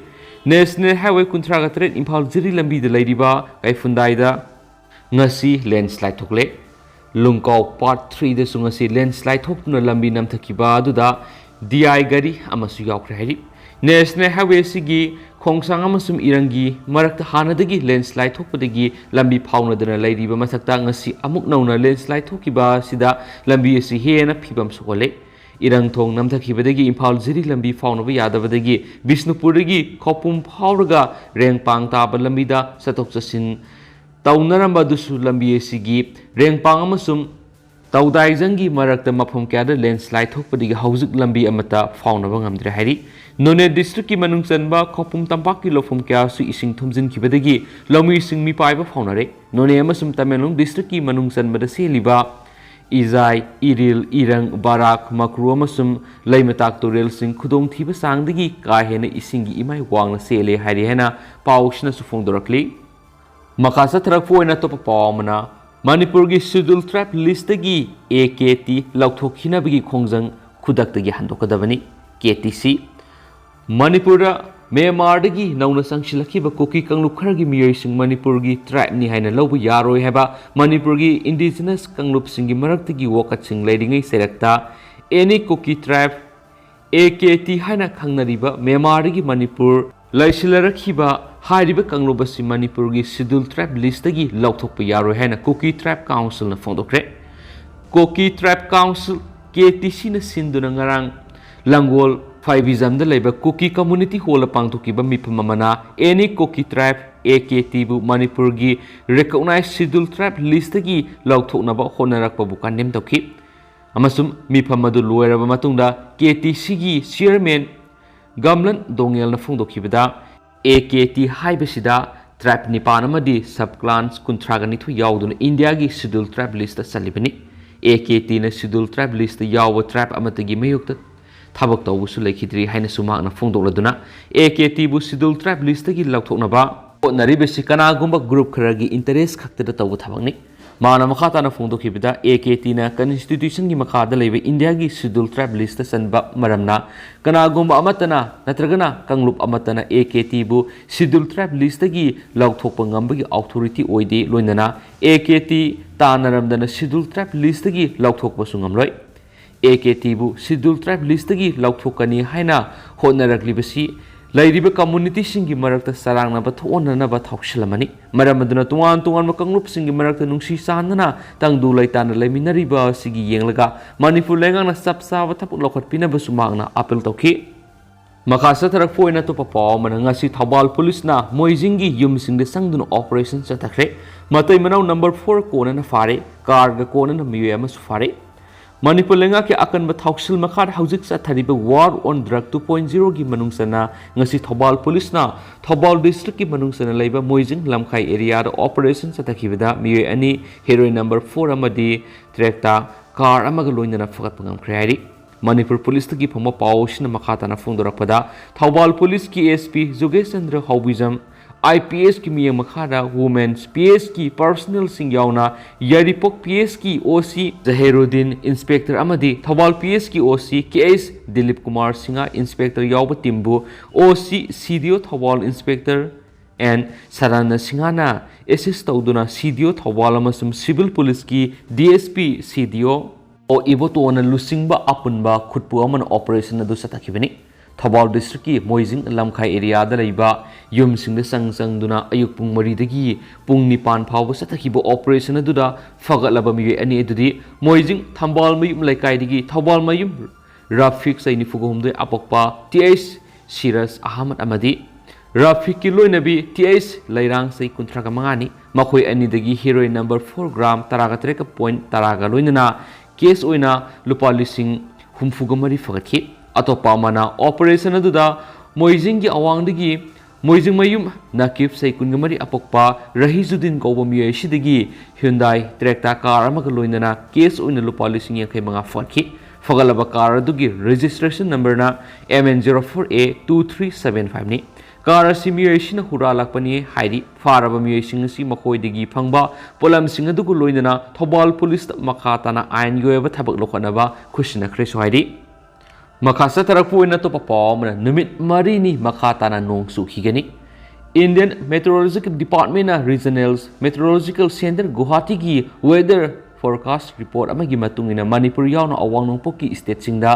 National Highway ꯀꯨꯟꯊ꯭ꯔꯥꯒ ꯇꯔꯦꯠ ꯏꯝꯐꯥꯜ ꯖꯤꯔꯤ ꯂꯝꯕꯤꯗ ꯂꯩꯔꯤꯕ ꯀꯩꯐꯨꯟꯗꯥꯏꯗ ꯉꯁꯤ landslide ꯊꯣꯛꯂꯦ꯫ ꯂꯨꯡꯀꯥꯎ part three ꯗꯁꯨ ꯉꯁꯤ landslide ꯊꯣꯛꯇꯨꯅ ꯂꯝꯕꯤ ꯅꯝꯊꯈꯤꯕ ꯑꯗꯨꯗ D I ꯒꯥꯔꯤ ꯑꯃꯁꯨ ꯌꯥꯎꯈ꯭ꯔꯦ ꯍꯥꯏꯔꯤ꯫ National Highway ꯑꯁꯤꯒꯤ ꯈꯣꯡꯁꯥꯡ ꯑꯃꯁꯨꯡ ꯏꯔꯪꯒꯤ ꯃꯔꯛꯇ ꯍꯥꯟꯅꯗꯒꯤ landslide ꯊꯣꯛꯄꯗꯒꯤ ꯂꯝꯕꯤ ꯐꯥꯎꯅꯗꯅ ꯂꯩꯔꯤꯕ ꯃꯊꯛꯇ ꯉꯁꯤ ꯑꯃꯨꯛ ꯅꯧꯅ landslide ꯊꯣꯛꯈꯤꯕ ꯑꯁꯤꯗ ꯂꯝꯕꯤ ꯑꯁꯤ ꯍꯦꯟꯅ ꯐꯤꯕꯝ ꯁꯣꯛꯍꯜꯂꯦ꯫ ꯏꯔꯪ ꯊꯣꯡ ꯅꯝꯊꯈꯤꯕꯗꯒꯤ ꯏꯝꯐꯥꯜ ꯖꯤꯔꯤ ꯂꯝꯕꯤ ꯐꯥꯎꯅꯕ ꯌꯥꯗꯕꯗꯒꯤ ꯕꯤꯁꯅꯨꯄꯨꯔꯗꯒꯤ ꯈꯧꯄꯨꯝ ꯐꯥꯎꯔꯒ ꯔꯦꯡꯄꯥꯡ ꯇꯥꯕ ꯂꯝꯕꯤꯗ ꯆꯠꯊꯣꯛ ꯆꯠꯁꯤꯟ ꯇꯧꯅꯔꯝꯕ ꯑꯗꯨꯁꯨ ꯂꯝꯕꯤ ꯑꯁꯤꯒꯤ ꯔꯦꯡꯄꯥꯡ ꯑꯃꯁꯨꯡ ꯇꯧꯗꯥꯏꯖꯪꯒꯤ ꯃꯔꯛꯇ ꯃꯐꯝ ꯀꯌꯥꯗ landslide ꯊꯣꯛꯄꯗꯒꯤ ꯍꯧꯖꯤꯛ ꯂꯝꯕꯤ ꯑꯃꯠꯇ ꯐꯥꯎꯅꯕ ꯉꯝꯗ꯭ꯔꯦ ꯍꯥꯏꯔꯤ꯫ ꯅꯣꯅꯦ district ꯀꯤ ꯃꯅꯨꯡ ꯆꯟꯕ ꯈꯧꯄꯨꯝ ꯇꯝꯄꯥꯛꯀꯤ ꯂꯧꯐꯝ ꯀꯌꯥꯁꯨ ꯏꯁꯤꯡ ꯊꯨꯝꯖꯤꯟꯈꯤꯕꯗꯒꯤ ꯂꯧꯃꯤꯁꯤꯡ ꯃꯤꯄꯥꯏꯕ ꯐꯥꯎꯅꯔꯦ꯫ ꯅꯣꯅꯦ ꯑꯃꯁꯨꯡ ꯇꯃꯦꯡꯂꯣꯡ district ꯀꯤ ꯃꯅꯨꯡ ꯆꯟꯕꯗ ꯆꯦꯜꯂꯤꯕ ꯏꯖꯥꯏ, ꯏꯔꯤꯜ, ꯏꯔꯪ, ꯕꯔꯥꯛ, ꯃꯀ꯭ꯔꯨ ꯑꯃꯁꯨꯡ ꯂꯩꯃꯇꯥꯛ ꯇꯨꯔꯦꯜꯁꯤꯡ ꯈꯨꯗꯣꯡꯊꯤꯕ ꯆꯥꯡꯗꯒꯤ ꯀꯥ ꯍꯦꯟꯅ ꯏꯁꯤꯡꯒꯤ ꯏꯃꯥꯏ ꯋꯥꯡꯅ ꯆꯦꯜꯂꯦ ꯍꯥꯏꯔꯤ ꯍꯥꯏꯅ ꯄꯥꯎꯁꯤꯅꯁꯨ ꯐꯣꯡꯗꯣꯔꯛꯂꯤ꯫ ꯃꯈꯥ ꯆꯠꯊꯔꯛꯄ ꯑꯣꯏꯅ ꯑꯇꯣꯞꯄ ꯄꯥꯎ ꯑꯃꯅ, ꯃꯅꯤꯄꯨꯔꯒꯤ Scheduled Tribe list ꯇꯒꯤ A K T ꯂꯧꯊꯣꯛꯈꯤꯅꯕꯒꯤ ꯈꯣꯡꯖꯪ ꯈꯨꯗꯛꯇꯒꯤ ꯍꯟꯗꯣꯛꯀꯗꯕꯅꯤ꯫ K T C꯫ ꯃꯅꯤꯄꯨꯔꯗ ꯃ꯭ꯌꯥꯟꯃꯥꯔꯗꯒꯤ ꯅꯧꯅ ꯆꯪꯁꯤꯜꯂꯛꯈꯤꯕ ꯀꯨꯀꯤ ꯀꯥꯡꯂꯨꯞ ꯈꯔꯒꯤ ꯃꯤꯑꯣꯏꯁꯤꯡ ꯃꯅꯤꯄꯨꯔꯒꯤ tribeꯅꯤ ꯍꯥꯏꯅ ꯂꯧꯕ ꯌꯥꯔꯣꯏ ꯍꯥꯏꯕ ꯃꯅꯤꯄꯨꯔꯒꯤ indigenous ꯀꯥꯡꯂꯨꯞꯁꯤꯡꯒꯤ ꯃꯔꯛꯇꯒꯤ ꯋꯥꯀꯠꯁꯤꯡ ꯂꯩꯔꯤꯉꯩ ꯆꯩꯔꯛꯇ Any Kuki Tribe, A K T ꯍꯥꯏꯅ ꯈꯪꯅꯔꯤꯕ ꯃ꯭ꯌꯥꯟꯃꯥꯔꯗꯒꯤ ꯃꯅꯤꯄꯨꯔ ꯂꯩꯁꯤꯜꯂꯔꯛꯈꯤꯕ ꯍꯥꯏꯔꯤꯕ ꯀꯥꯡꯂꯨꯞ ꯑꯁꯤ ꯃꯅꯤꯄꯨꯔꯒꯤ Scheduled Tribe listꯇꯒꯤ ꯂꯧꯊꯣꯛꯄ ꯌꯥꯔꯣꯏ ꯍꯥꯏꯅ Kuki Tribe Councilꯅ ꯐꯣꯡꯗꯣꯛꯈ꯭ꯔꯦ꯫ Kuki Tribe Council, K T Cꯅ ꯁꯤꯟꯗꯨꯅ ꯉꯔꯥꯡ ꯂꯥꯡꯒꯣꯜ ꯐꯥꯏꯕꯤꯖꯝꯗ ꯂꯩꯕ ꯀꯨꯀꯤ community hallꯗ ꯄꯥꯡꯊꯣꯛꯈꯤꯕ ꯃꯤꯐꯝ ꯑꯃꯅ Any Kuki Tribe, A K Tꯕꯨ ꯃꯅꯤꯄꯨꯔꯒꯤ recognized Scheduled Tribe listꯇꯒꯤ ꯂꯧꯊꯣꯛꯅꯕ ꯍꯣꯠꯅꯔꯛꯄꯕꯨ condemn ꯇꯧꯈꯤ꯫ ꯑꯃꯁꯨꯡ ꯃꯤꯐꯝ ꯑꯗꯨ ꯂꯣꯏꯔꯕ ꯃꯇꯨꯡꯗ K T Cꯒꯤ chairman ꯒꯝꯂꯟ ꯗꯣꯉꯦꯜꯅ ꯐꯣꯡꯗꯣꯛꯈꯤꯕꯗ, A K T ꯍꯥꯏꯕꯁꯤꯗ tribe ꯅꯤꯄꯥꯟ ꯑꯃꯗꯤ sub clans ꯀꯨꯟꯊ꯭ꯔꯥꯒ ꯅꯤꯊꯣꯏ ꯌꯥꯎꯗꯨꯅ ꯏꯟꯗꯤꯌꯥꯒꯤ Scheduled Tribe listꯇ ꯆꯜꯂꯤꯕꯅꯤ꯫ A K Tꯅ Scheduled Tribe listꯇ ꯌꯥꯎꯕ tribe ꯑꯃꯠꯇꯒꯤ ꯃꯥꯌꯣꯛꯇ ꯊꯕꯛ ꯇꯧꯕꯁꯨ ꯂꯩꯈꯤꯗ꯭ꯔꯤ ꯍꯥꯏꯅꯁꯨ ꯃꯍꯥꯛꯅ ꯐꯣꯡꯗꯣꯛꯂꯗꯨꯅ, A K Tꯕꯨ Scheduled Tribe listꯇꯒꯤ ꯂꯧꯊꯣꯛꯅꯕ ꯍꯣꯠꯅꯔꯤꯕꯁꯤ ꯀꯅꯥꯒꯨꯝꯕ group ꯈꯔꯒꯤ interest ꯈꯛꯇꯗ ꯇꯧꯕ ꯊꯕꯛꯅꯤ꯫ ꯃꯥꯅ ꯃꯈꯥ ꯇꯥꯅ ꯐꯣꯡꯗꯣꯛꯈꯤꯕꯗ, A K Tꯅ constitutionꯒꯤ ꯃꯈꯥꯗ ꯂꯩꯕ ꯏꯟꯗꯤꯌꯥꯒꯤ Scheduled Tribe listꯇ ꯆꯟꯕ ꯃꯔꯝꯅ, ꯀꯅꯥꯒꯨꯝꯕ ꯑꯃꯠꯇꯅ ꯅꯠꯇ꯭ꯔꯒꯅ ꯀꯥꯡꯂꯨꯞ ꯑꯃꯠꯇꯅ A K Tꯕꯨ Scheduled Tribe listꯇꯒꯤ ꯂꯧꯊꯣꯛꯄ ꯉꯝꯕꯒꯤ authority ꯑꯣꯏꯗꯦ, ꯂꯣꯏꯅꯅ A K T ꯇꯥꯟꯅꯔꯝꯗꯅ Scheduled Tribe listꯇꯒꯤ ꯂꯧꯊꯣꯛꯄꯁꯨ ꯉꯝꯂꯣꯏ꯫ A K Tꯕꯨ Scheduled Tribe listꯇꯒꯤ ꯂꯧꯊꯣꯛꯀꯅꯤ ꯍꯥꯏꯅ ꯍꯣꯠꯅꯔꯛꯂꯤꯕꯁꯤ ꯂꯩꯔꯤꯕ communityꯁꯤꯡꯒꯤ ꯃꯔꯛꯇ ꯆꯔꯥꯡꯅꯕ ꯊꯣꯛꯍꯟꯅꯅꯕ ꯊꯧꯁꯤꯜ ꯑꯃꯅꯤ꯫ ꯃꯔꯝ ꯑꯗꯨꯅ ꯇꯣꯉꯥꯟ ꯇꯣꯉꯥꯟꯕ ꯀꯥꯡꯂꯨꯞꯁꯤꯡꯒꯤ ꯃꯔꯛꯇ ꯅꯨꯡꯁꯤ ꯆꯥꯟꯅꯅ ꯇꯪꯗꯨ ꯂꯩꯇꯥꯅ ꯂꯩꯃꯤꯟꯅꯔꯤꯕ ꯑꯁꯤꯒꯤ ꯌꯦꯡꯂꯒ ꯃꯅꯤꯄꯨꯔ ꯂꯩꯉꯥꯛꯅ ꯆꯞ ꯆꯥꯕ ꯊꯕꯛ ꯂꯧꯈꯠꯄꯤꯅꯕꯁꯨ ꯃꯍꯥꯛꯅ appeal ꯇꯧꯈꯤ꯫ ꯃꯈꯥ ꯆꯠꯊꯔꯛꯄ ꯑꯣꯏꯅ ꯑꯇꯣꯞꯄ ꯄꯥꯎ ꯑꯃꯅ, ꯉꯁꯤ ꯊꯧꯕꯥꯜ ꯄꯨꯂꯤꯁꯅ ꯃꯣꯏꯖꯤꯡꯒꯤ ꯌꯨꯝꯁꯤꯡꯗ ꯆꯪꯗꯨꯅ operation ꯆꯠꯊꯈ꯭ꯔꯦ꯫ ꯃꯇꯩ ꯃꯅꯥꯎ number four ꯀꯣꯟꯅꯅ ꯐꯥꯔꯦ꯫ Carꯒ ꯀꯣꯟꯅꯅ ꯃꯤꯑꯣꯏ ꯑꯃꯁꯨ ꯐꯥꯔꯦ꯫ ꯃꯅꯤꯄꯨꯔ ꯂꯩꯉꯥꯛꯀꯤ ꯑꯀꯟꯕ ꯊꯧꯁꯤꯜ ꯃꯈꯥꯗ ꯍꯧꯖꯤꯛ ꯆꯠꯊꯔꯤꯕ War on Drug two point zeroꯒꯤ ꯃꯅꯨꯡ ꯆꯟꯅ ꯉꯁꯤ ꯊꯧꯕꯥꯜ ꯄꯨꯂꯤꯁꯅ ꯊꯧꯕꯥꯜ districtꯀꯤ ꯃꯅꯨꯡ ꯆꯟꯅ ꯂꯩꯕ ꯃꯣꯏꯖꯤꯡ ꯂꯝꯈꯥꯏ areaꯗ operation ꯆꯠꯊꯈꯤꯕꯗ ꯃꯤꯑꯣꯏ ꯑꯅꯤ heroin number four ꯑꯃꯗꯤ tractor car ꯑꯃꯒ ꯂꯣꯏꯅꯅ ꯐꯒꯠꯄ ꯉꯝꯈ꯭ꯔꯦ ꯍꯥꯏꯔꯤ꯫ ꯃꯅꯤꯄꯨꯔ ꯄꯨꯂꯤꯁꯇꯒꯤ ꯐꯪꯕ ꯄꯥꯎ ꯑꯁꯤꯅ ꯃꯈꯥ ꯇꯥꯅ ꯐꯣꯡꯗꯣꯔꯛꯄꯗ, ꯊꯧꯕꯥꯜ ꯄꯨꯂꯤꯁꯀꯤ S P ꯖꯨꯒꯦꯁ Chandra ꯍꯥꯎꯕꯤꯖꯝ I P ꯑꯦꯁꯀꯤ ꯃꯤꯠꯌꯦꯡ ꯃꯈꯥꯗ Women's ꯄꯤ ꯑꯦꯁꯀꯤ personnelꯁꯤꯡ ꯌꯥꯎꯅ ꯌꯥꯏꯔꯤꯄꯣꯛ ꯄꯤ ꯑꯦꯁꯀꯤ ꯑꯣ ꯁꯤ ꯖꯍꯦꯔꯨꯗꯤꯟ inspector ꯑꯃꯗꯤ ꯊꯧꯕꯥꯜ ꯄꯤ ꯑꯦꯁꯀꯤ ꯑꯣ ꯁꯤ ꯀꯦ ꯑꯩꯆ ꯗꯤꯂꯤꯞ ꯀꯨꯃꯥꯔ ꯁꯤꯡꯍ inspector ꯌꯥꯎꯕ teamꯕꯨ ꯑꯣ ꯁꯤ ꯁꯤ ꯗꯤ ꯑꯣ ꯊꯧꯕꯥꯜ inspector ꯑꯦꯟ ꯁꯗꯥꯅꯟꯗ ꯁꯤꯡꯍꯅ assist ꯇꯧꯗꯨꯅ ꯁꯤ ꯗꯤ ꯑꯣ ꯊꯧꯕꯥꯜ ꯑꯃꯁꯨꯡ civil policeꯀꯤ ꯗꯤ ꯑꯦꯁ ꯄꯤ, ꯁꯤ ꯗꯤ ꯑꯣ, ꯑꯣ ꯏꯕꯣꯇꯣꯅ ꯂꯨꯆꯤꯡꯕ ꯑꯄꯨꯟꯕ ꯈꯨꯠꯄꯨ ꯑꯃꯅ operation ꯑꯗꯨ ꯆꯠꯊꯈꯤꯕꯅꯤ꯫ ꯊꯧꯕꯥꯜ districtꯀꯤ ꯃꯣꯏꯖꯤꯡ ꯂꯝꯈꯥꯏ areaꯗ ꯂꯩꯕ ꯌꯨꯝꯁꯤꯡꯗ ꯆꯪ ꯆꯪꯗꯨꯅ ꯑꯌꯨꯛ ꯄꯨꯡ ꯃꯔꯤꯗꯒꯤ ꯄꯨꯡ ꯅꯤꯄꯥꯟ ꯐꯥꯎꯕ ꯆꯠꯊꯈꯤꯕ operation ꯑꯗꯨꯗ ꯐꯒꯠꯂꯕ ꯃꯤꯑꯣꯏ ꯑꯅꯤ ꯑꯗꯨꯗꯤ ꯃꯣꯏꯖꯤꯡ ꯊꯝꯕꯥꯜ ꯃꯌꯨꯝ ꯂꯩꯀꯥꯏꯗꯒꯤ ꯊꯧꯕꯥꯜ ꯃꯌꯨꯝ ꯔꯥꯐꯤꯛ ꯆꯍꯤ ꯅꯤꯐꯨꯒ ꯍꯨꯝꯗꯣꯏ ꯑꯄꯣꯛꯄ ꯇꯤ ꯑꯩꯆ ꯁꯤꯔꯖ ꯑꯍꯃꯗ ꯑꯃꯗꯤ ꯔꯥꯐꯤꯛꯀꯤ ꯂꯣꯏꯅꯕꯤ ꯇꯤ ꯑꯩꯆ ꯂꯩꯔꯥꯡ ꯆꯍꯤ ꯀꯨꯟꯊ꯭ꯔꯥꯒ ꯃꯉꯥꯅꯤ꯫ ꯃꯈꯣꯏ ꯑꯅꯤꯗꯒꯤ heroin number four gram ꯇꯔꯥꯒ ꯇꯔꯦꯠꯀ point ꯇꯔꯥꯒ ꯂꯣꯏꯅꯅ cash ꯑꯣꯏꯅ ꯂꯨꯄꯥ ꯂꯤꯁꯤꯡ ꯍꯨꯝꯐꯨꯒ ꯃꯔꯤ ꯐꯒꯠꯈꯤ꯫ ꯑꯇꯣꯞꯄ ꯑꯃꯅ operation ꯑꯗꯨꯗ ꯃꯣꯏꯖꯤꯡꯒꯤ ꯑꯋꯥꯡꯗꯒꯤ ꯃꯣꯏꯖꯤꯡꯃꯌꯨꯝ ꯅꯀꯤꯞ ꯆꯍꯤ ꯀꯨꯟꯒ ꯃꯔꯤ ꯑꯄꯣꯛꯄ ꯔꯍꯤꯖꯨꯗꯤꯟ ꯀꯧꯕ ꯃꯤꯑꯣꯏ ꯑꯁꯤꯗꯒꯤ Hyundai Creta car ꯑꯃꯒ ꯂꯣꯏꯅꯅ cash ꯑꯣꯏꯅ ꯂꯨꯄꯥ ꯂꯤꯁꯤꯡ ꯌꯥꯡꯈꯩ ꯃꯉꯥ ꯐꯒꯠꯈꯤ꯫ ꯐꯒꯠꯂꯕ car ꯑꯗꯨꯒꯤ registration numberꯅ M N zero four A two three seven fiveꯅꯤ꯫ Car ꯑꯁꯤ ꯃꯤꯑꯣꯏ ꯑꯁꯤꯅ ꯍꯨꯔꯥꯜꯂꯛꯄꯅꯤ ꯍꯥꯏꯔꯤ꯫ ꯐꯥꯔꯕ ꯃꯤꯑꯣꯏꯁꯤꯡ ꯑꯁꯤ ꯃꯈꯣꯏꯗꯒꯤ ꯐꯪꯕ ꯄꯣꯠꯂꯝꯁꯤꯡ ꯑꯗꯨꯒ ꯂꯣꯏꯅꯅ ꯊꯧꯕꯥꯜ policeꯇ ꯃꯈꯥ ꯇꯥꯅ ꯑꯥꯏꯟꯒꯤ ꯑꯣꯏꯕ ꯊꯕꯛ ꯂꯧꯈꯠꯅꯕ ꯈꯨꯠꯁꯤꯟꯅꯈ꯭ꯔꯦꯁꯨ ꯍꯥꯏꯔꯤ꯫ ꯃꯈꯥ ꯆꯠꯊꯔꯛꯄ ꯑꯣꯏꯅ ꯑꯇꯣꯞꯄ ꯄꯥꯎ ꯑꯃꯅ ꯅꯨꯃꯤꯠ ꯃꯔꯤꯅꯤ ꯃꯈꯥ ꯇꯥꯅ ꯅꯣꯡ ꯆꯨꯈꯤꯒꯅꯤ꯫ Indian Meteorological Departmentꯅ Regional Meteorological Centre ꯒꯨꯋꯥꯍꯥꯇꯤꯒꯤ weather forecast report ꯑꯃꯒꯤ ꯃꯇꯨꯡ ꯏꯟꯅ ꯃꯅꯤꯄꯨꯔ ꯌꯥꯎꯅ ꯑꯋꯥꯡ ꯅꯣꯡꯄꯣꯛꯀꯤ stateꯁꯤꯡꯗ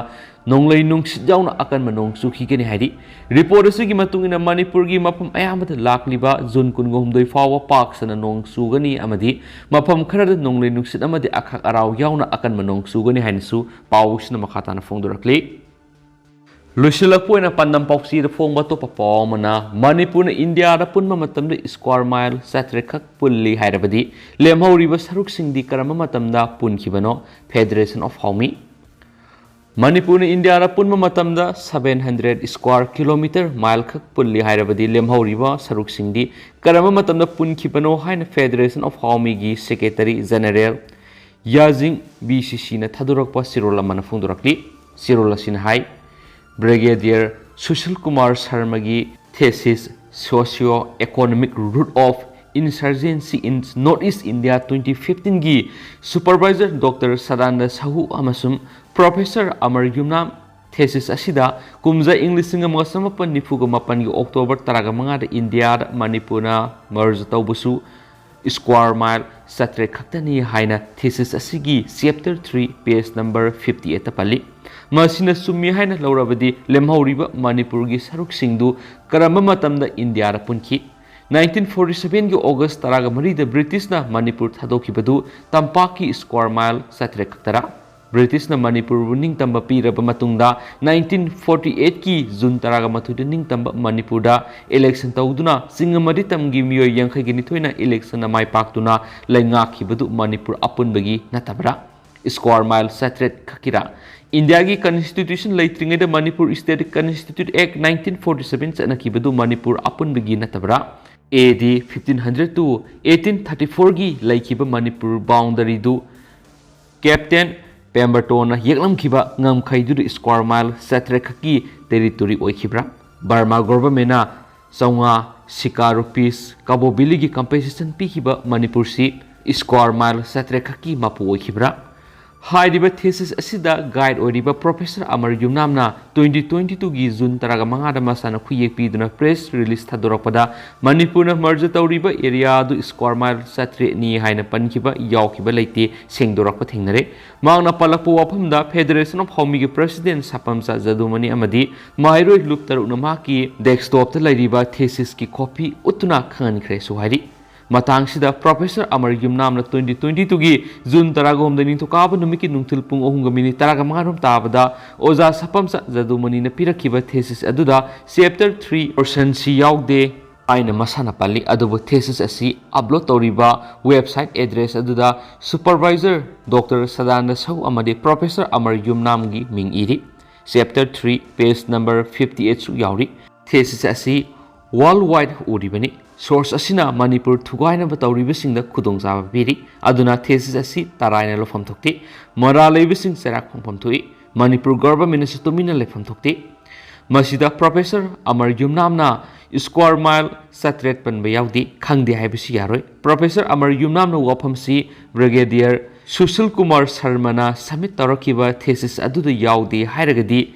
ꯅꯣꯡꯂꯩ ꯅꯨꯡꯁꯤꯠ ꯌꯥꯎꯅ ꯑꯀꯟꯕ ꯅꯣꯡ ꯆꯨꯈꯤꯒꯅꯤ ꯍꯥꯏꯔꯤ꯫ Report ꯑꯁꯤꯒꯤ ꯃꯇꯨꯡ ꯏꯟꯅ ꯃꯅꯤꯄꯨꯔꯒꯤ ꯃꯐꯝ ꯑꯌꯥꯝꯕꯗ ꯂꯥꯛꯂꯤꯕ June ꯀꯨꯟꯒ ꯍꯨꯝꯗꯣꯏ ꯐꯥꯎꯕ ꯄꯥꯛ ꯁꯟꯅ ꯅꯣꯡ ꯆꯨꯒꯅꯤ ꯑꯃꯗꯤ ꯃꯐꯝ ꯈꯔꯗ ꯅꯣꯡꯂꯩ ꯅꯨꯡꯁꯤꯠ ꯑꯃꯗꯤ ꯑꯈꯥꯛ ꯑꯔꯥꯎ ꯌꯥꯎꯅ ꯑꯀꯟꯕ ꯅꯣꯡ ꯆꯨꯒꯅꯤ ꯍꯥꯏꯅꯁꯨ ꯄꯥꯎꯁꯤꯅ ꯃꯈꯥ ꯇꯥꯅ ꯐꯣꯡꯗꯣꯔꯛꯂꯤ꯫ ꯂꯣꯏꯁꯤꯜꯂꯛꯄ ꯑꯣꯏꯅ ꯄꯥꯟꯗꯝ ꯄꯥꯎꯆꯦꯗ ꯐꯣꯡꯕ ꯑꯇꯣꯞꯄ ꯄꯥꯎ ꯑꯃꯅ ꯃꯅꯤꯄꯨꯔꯅ ꯏꯟꯗꯤꯌꯥꯗ ꯄꯨꯟꯕ ꯃꯇꯝꯗ square mile ꯆꯥꯇ꯭ꯔꯦꯠ ꯈꯛ ꯄꯨꯜꯂꯤ ꯍꯥꯏꯔꯕꯗꯤ ꯂꯦꯝꯍꯧꯔꯤꯕ ꯁꯔꯨꯛꯁꯤꯡꯗꯤ ꯀꯔꯝꯕ ꯃꯇꯝꯗ ꯄꯨꯟꯈꯤꯕꯅꯣ? Federation of Howmi꯫ ꯃꯅꯤꯄꯨꯔꯅ ꯏꯟꯗꯤꯌꯥꯗ ꯄꯨꯟꯕ ꯃꯇꯝꯗ seven hundred square kilometre, mile ꯈꯛ ꯄꯨꯜꯂꯤ ꯍꯥꯏꯔꯕꯗꯤ ꯂꯦꯝꯍꯧꯔꯤꯕ ꯁꯔꯨꯛꯁꯤꯡꯗꯤ ꯀꯔꯝꯕ ꯃꯇꯝꯗ ꯄꯨꯟꯈꯤꯕꯅꯣ ꯍꯥꯏꯅ Federation of Howmiꯒꯤ Secretary General ꯌꯥꯖꯤꯡ B C Cꯅ ꯊꯥꯗꯣꯔꯛꯄ ꯆꯦꯔꯣꯜ ꯑꯃꯅ ꯐꯣꯡꯗꯣꯔꯛꯂꯤ꯫ ꯆꯦꯔꯣꯜ ꯑꯁꯤꯅ ꯍꯥꯏ, Brigadier Sushil Kumar ꯁꯔꯃꯒꯤ thesis Socio-Economic Root of Insurgency in North East India twenty fifteen ꯒꯤ supervisor Doctor Sadananda Sahu ꯑꯃꯁꯨꯡ professor Amar Yumnam thesis ꯑꯁꯤꯗ ꯀꯨꯝꯖꯥ ꯏꯪ ꯂꯤꯁꯤꯡ ꯑꯃꯒ ꯆꯃꯥꯄꯟ ꯅꯤꯐꯨꯒ ꯃꯥꯄꯟꯒꯤ October ꯇꯔꯥꯃꯉꯥꯗ ꯏꯟꯗꯤꯌꯥꯗ ꯃꯅꯤꯄꯨꯔꯅ merge ꯇꯧꯕꯁꯨ square mile ꯆꯥꯇ꯭ꯔꯦꯠ ꯈꯛꯇꯅꯤ ꯍꯥꯏꯅ thesis ꯑꯁꯤꯒꯤ chapter three, page number fifty eight ꯇ ꯄꯜꯂꯤ꯫ ꯃꯁꯤꯅ ꯆꯨꯝꯃꯤ ꯍꯥꯏꯅ ꯂꯧꯔꯕꯗꯤ ꯂꯦꯝꯍꯧꯔꯤꯕ ꯃꯅꯤꯄꯨꯔꯒꯤ ꯁꯔꯨꯛꯁꯤꯡꯗꯨ ꯀꯔꯝꯕ ꯃꯇꯝꯗ ꯏꯟꯗꯤꯌꯥꯗ ꯄꯨꯟꯈꯤ? Nineteen forty seven ꯒꯤ August ꯇꯔꯥꯃꯔꯤꯗ ꯕ꯭ꯔꯤꯇꯤꯁꯅ ꯃꯅꯤꯄꯨꯔ ꯊꯥꯗꯣꯛꯈꯤꯕꯗꯨ ꯇꯝꯄꯥꯛꯀꯤ square mile ꯆꯥꯇ꯭ꯔꯦꯠ ꯈꯛꯇꯔꯥ? ꯕ꯭ꯔꯤꯇꯤꯁꯅ ꯃꯅꯤꯄꯨꯔꯕꯨ ꯅꯤꯡꯇꯝꯕ ꯄꯤꯔꯕ ꯃꯇꯨꯡꯗ nineteen forty eight ꯀꯤ June ꯇꯔꯥꯃꯥꯊꯣꯏꯗ ꯅꯤꯡꯇꯝꯕ ꯃꯅꯤꯄꯨꯔꯗ election ꯇꯧꯗꯨꯅ ꯆꯤꯡ ꯑꯃꯗꯤ ꯇꯝꯒꯤ ꯃꯤꯑꯣꯏ ꯌꯥꯡꯈꯩꯒ ꯅꯤꯊꯣꯏꯅ election ꯗ ꯃꯥꯏ ꯄꯥꯛꯇꯨꯅ ꯂꯩꯉꯥꯛꯈꯤꯕꯗꯨ ꯃꯅꯤꯄꯨꯔ ꯑꯄꯨꯟꯕꯒꯤ ꯅꯠꯇꯕ꯭ꯔꯥ? Square mile ꯆꯥꯇ꯭ꯔꯦꯠ ꯈꯛꯀꯤꯔꯥ? ꯏꯟꯗꯤꯌꯥꯒꯤ constitution ꯂꯩꯇ꯭ꯔꯤꯉꯩꯗ Manipur State Constitute Act nineteen forty seven ꯆꯠꯅꯈꯤꯕꯗꯨ Manipur ꯑꯄꯨꯟꯕꯒꯤ ꯅꯠꯇꯕ꯭ꯔꯥ? A D fifteen hundred to eighteen thirty four ꯒꯤ ꯂꯩꯈꯤꯕ ꯃꯅꯤꯄꯨꯔ boundary ꯗꯨ Captain Pemberton ꯅ ꯌꯦꯛꯂꯝꯈꯤꯕ ꯉꯝꯈꯩꯗꯨꯗ square mile ꯆꯥꯇ꯭ꯔꯦꯠ ꯈꯛꯀꯤ territory ꯑꯣꯏꯈꯤꯕ꯭ꯔꯥ? ꯕꯔꯃꯥ government ꯅ ꯆꯥꯝꯃꯉꯥ ꯁꯤꯀꯥ rupees ꯀꯕꯣ ꯚꯦꯂꯤꯒꯤ compensation ꯄꯤꯈꯤꯕ ꯃꯅꯤꯄꯨꯔꯁꯤ square mile ꯆꯥꯇ꯭ꯔꯦꯠ ꯈꯛꯀꯤ ꯃꯄꯨ ꯑꯣꯏꯈꯤꯕ꯭ꯔꯥ? ꯍꯥꯏꯔꯤꯕ thesis ꯑꯁꯤꯗ guide ꯑꯣꯏꯔꯤꯕ professor ꯑꯃꯔ ꯌꯨꯝꯅꯥꯝꯅ twenty twenty two ꯒꯤ June ꯇꯔꯥꯃꯉꯥꯗ ꯃꯁꯥꯅ ꯈꯨꯌꯦꯛ ꯄꯤꯗꯨꯅ press release ꯊꯥꯗꯣꯔꯛꯄꯗ ꯃꯅꯤꯄꯨꯔꯅ merge ꯇꯧꯔꯤꯕ area ꯑꯗꯨ square mile ꯆꯥꯇ꯭ꯔꯦꯠꯅꯤ ꯍꯥꯏꯅ ꯄꯟꯈꯤꯕ ꯌꯥꯎꯈꯤꯕ ꯂꯩꯇꯦ, ꯁꯦꯡꯗꯣꯔꯛꯄ ꯊꯦꯡꯅꯔꯦ꯫ ꯃꯍꯥꯛꯅ ꯄꯜꯂꯛꯄ ꯋꯥꯐꯝꯗ Federation of Haomi ꯒꯤ president ꯁꯥꯄꯝꯆꯥ ꯖꯗꯨꯃꯅꯤ ꯑꯃꯗꯤ ꯃꯍꯩꯔꯣꯏ ꯂꯨꯞ ꯇꯔꯨꯛꯅ ꯃꯍꯥꯛꯀꯤ desktop ꯇ ꯂꯩꯔꯤꯕ thesis ꯀꯤ copy ꯎꯠꯇꯨꯅ ꯈꯪꯍꯟꯈ꯭ꯔꯦꯁꯨ ꯍꯥꯏꯔꯤ꯫ ꯃꯇꯥꯡꯁꯤꯗ professor ꯑꯃꯔ ꯌꯨꯝꯅꯥꯝꯅ twenty twenty two ꯒꯤ June ꯇꯔꯥꯍꯨꯝꯗꯣꯏ ꯅꯤꯡꯊꯧꯀꯥꯕ ꯅꯨꯃꯤꯠꯀꯤ ꯅꯨꯡꯊꯤꯜ ꯄꯨꯡ ꯑꯍꯨꯝꯒ minute ꯇꯔꯥꯃꯉꯥ ꯔꯣꯝ ꯇꯥꯕꯗ ꯑꯣꯖꯥ ꯁꯥꯄꯝꯆꯥ ꯖꯗꯨꯃꯅꯤꯅ ꯄꯤꯔꯛꯈꯤꯕ thesis ꯑꯗꯨꯗ chapter three portion ꯁꯤ ꯌꯥꯎꯗꯦ ꯍꯥꯏꯅ ꯃꯁꯥꯅ ꯄꯜꯂꯤ꯫ ꯑꯗꯨꯕꯨ thesis ꯑꯁꯤ upload ꯇꯧꯔꯤꯕ website address ꯑꯗꯨꯗ supervisor Doctor ꯁꯗꯥꯅꯟꯗ ꯁꯍꯨ ꯑꯃꯗꯤ professor ꯑꯃꯔ ꯌꯨꯝꯅꯥꯝꯒꯤ ꯃꯤꯡ ꯏꯔꯤ꯫ Chapter three, page number fifty eight ꯁꯨ ꯌꯥꯎꯔꯤ꯫ Thesis ꯑꯁꯤ world wide ꯎꯔꯤꯕꯅꯤ꯫ Source ꯑꯁꯤꯅ ꯃꯅꯤꯄꯨꯔ ꯊꯨꯒꯥꯏꯅꯕ ꯇꯧꯔꯤꯕꯁꯤꯡꯗ ꯈꯨꯗꯣꯡꯆꯥꯕ ꯄꯤꯔꯤ꯫ ꯑꯗꯨꯅ thesis ꯑꯁꯤ ꯇꯔꯥꯏꯅ ꯂꯧꯐꯝ ꯊꯣꯛꯇꯦ꯫ ꯃꯔꯥꯜ ꯂꯩꯕꯁꯤꯡ ꯆꯩꯔꯥꯛ ꯐꯪꯐꯝ ꯊꯣꯛꯏ꯫ ꯃꯅꯤꯄꯨꯔ government ꯅꯁꯨ ꯇꯨꯃꯤꯟꯅ ꯂꯩꯐꯝ ꯊꯣꯛꯇꯦ꯫ ꯃꯁꯤꯗ professor ꯑꯃꯔ ꯌꯨꯝꯅꯥꯝꯅ square mile ꯆꯥꯇ꯭ꯔꯦꯠ ꯄꯟꯕ ꯌꯥꯎꯗꯦ, ꯈꯪꯗꯦ ꯍꯥꯏꯕꯁꯤ ꯌꯥꯔꯣꯏ꯫ Professor ꯑꯃꯔ ꯌꯨꯝꯅꯥꯝꯅ ꯋꯥꯐꯝꯁꯤ Brigadier ꯁꯨꯁꯤꯜ ꯀꯨꯃꯥꯔ ꯁꯔꯃꯅ submit ꯇꯧꯔꯛꯈꯤꯕ thesis ꯑꯗꯨꯗ ꯌꯥꯎꯗꯦ ꯍꯥꯏꯔꯒꯗꯤ,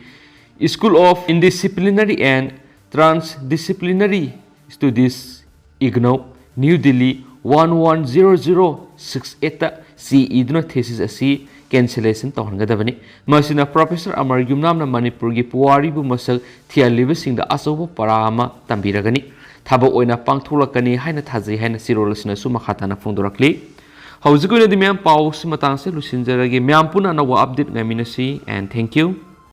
School of Interdisciplinary and Transdisciplinary Studies, IGNOU, New Delhi, one one zero zero six eight ꯇ ꯆꯦ ꯏꯗꯨꯅ thesis ꯑꯁꯤ cancellation ꯇꯧꯍꯟꯒꯗꯕꯅꯤ꯫ ꯃꯁꯤꯅ Professor ꯑꯃꯔ ꯌꯨꯝꯅꯥꯝꯅ ꯃꯅꯤꯄꯨꯔꯒꯤ ꯄꯨꯋꯥꯔꯤꯕꯨ ꯃꯁꯛ ꯊꯤꯍꯜꯂꯤꯕꯁꯤꯡꯗ ꯑꯆꯧꯕ ꯄꯔꯥ ꯑꯃ ꯇꯝꯕꯤꯔꯒꯅꯤ, ꯊꯕꯛ ꯑꯣꯏꯅ ꯄꯥꯡꯊꯣꯛꯂꯛꯀꯅꯤ ꯍꯥꯏꯅ ꯊꯥꯖꯩ ꯍꯥꯏꯅ ꯆꯦꯔꯣꯜ ꯑꯁꯤꯅꯁꯨ ꯃꯈꯥ ꯇꯥꯅ ꯐꯣꯡꯗꯣꯔꯛꯂꯤ꯫ ꯍꯧꯖꯤꯛꯀꯤ ꯑꯣꯏꯅꯗꯤ ꯃꯌꯥꯝ ꯄꯥꯎꯁꯤ ꯃꯇꯥꯡꯁꯦ ꯂꯣꯏꯁꯤꯟꯖꯔꯒꯦ꯫ ꯃꯌꯥꯝ ꯄꯨꯟꯅ ꯑꯅꯧꯕ update ꯉꯥꯏꯃꯤꯟꯅꯁꯤ, and thank you꯫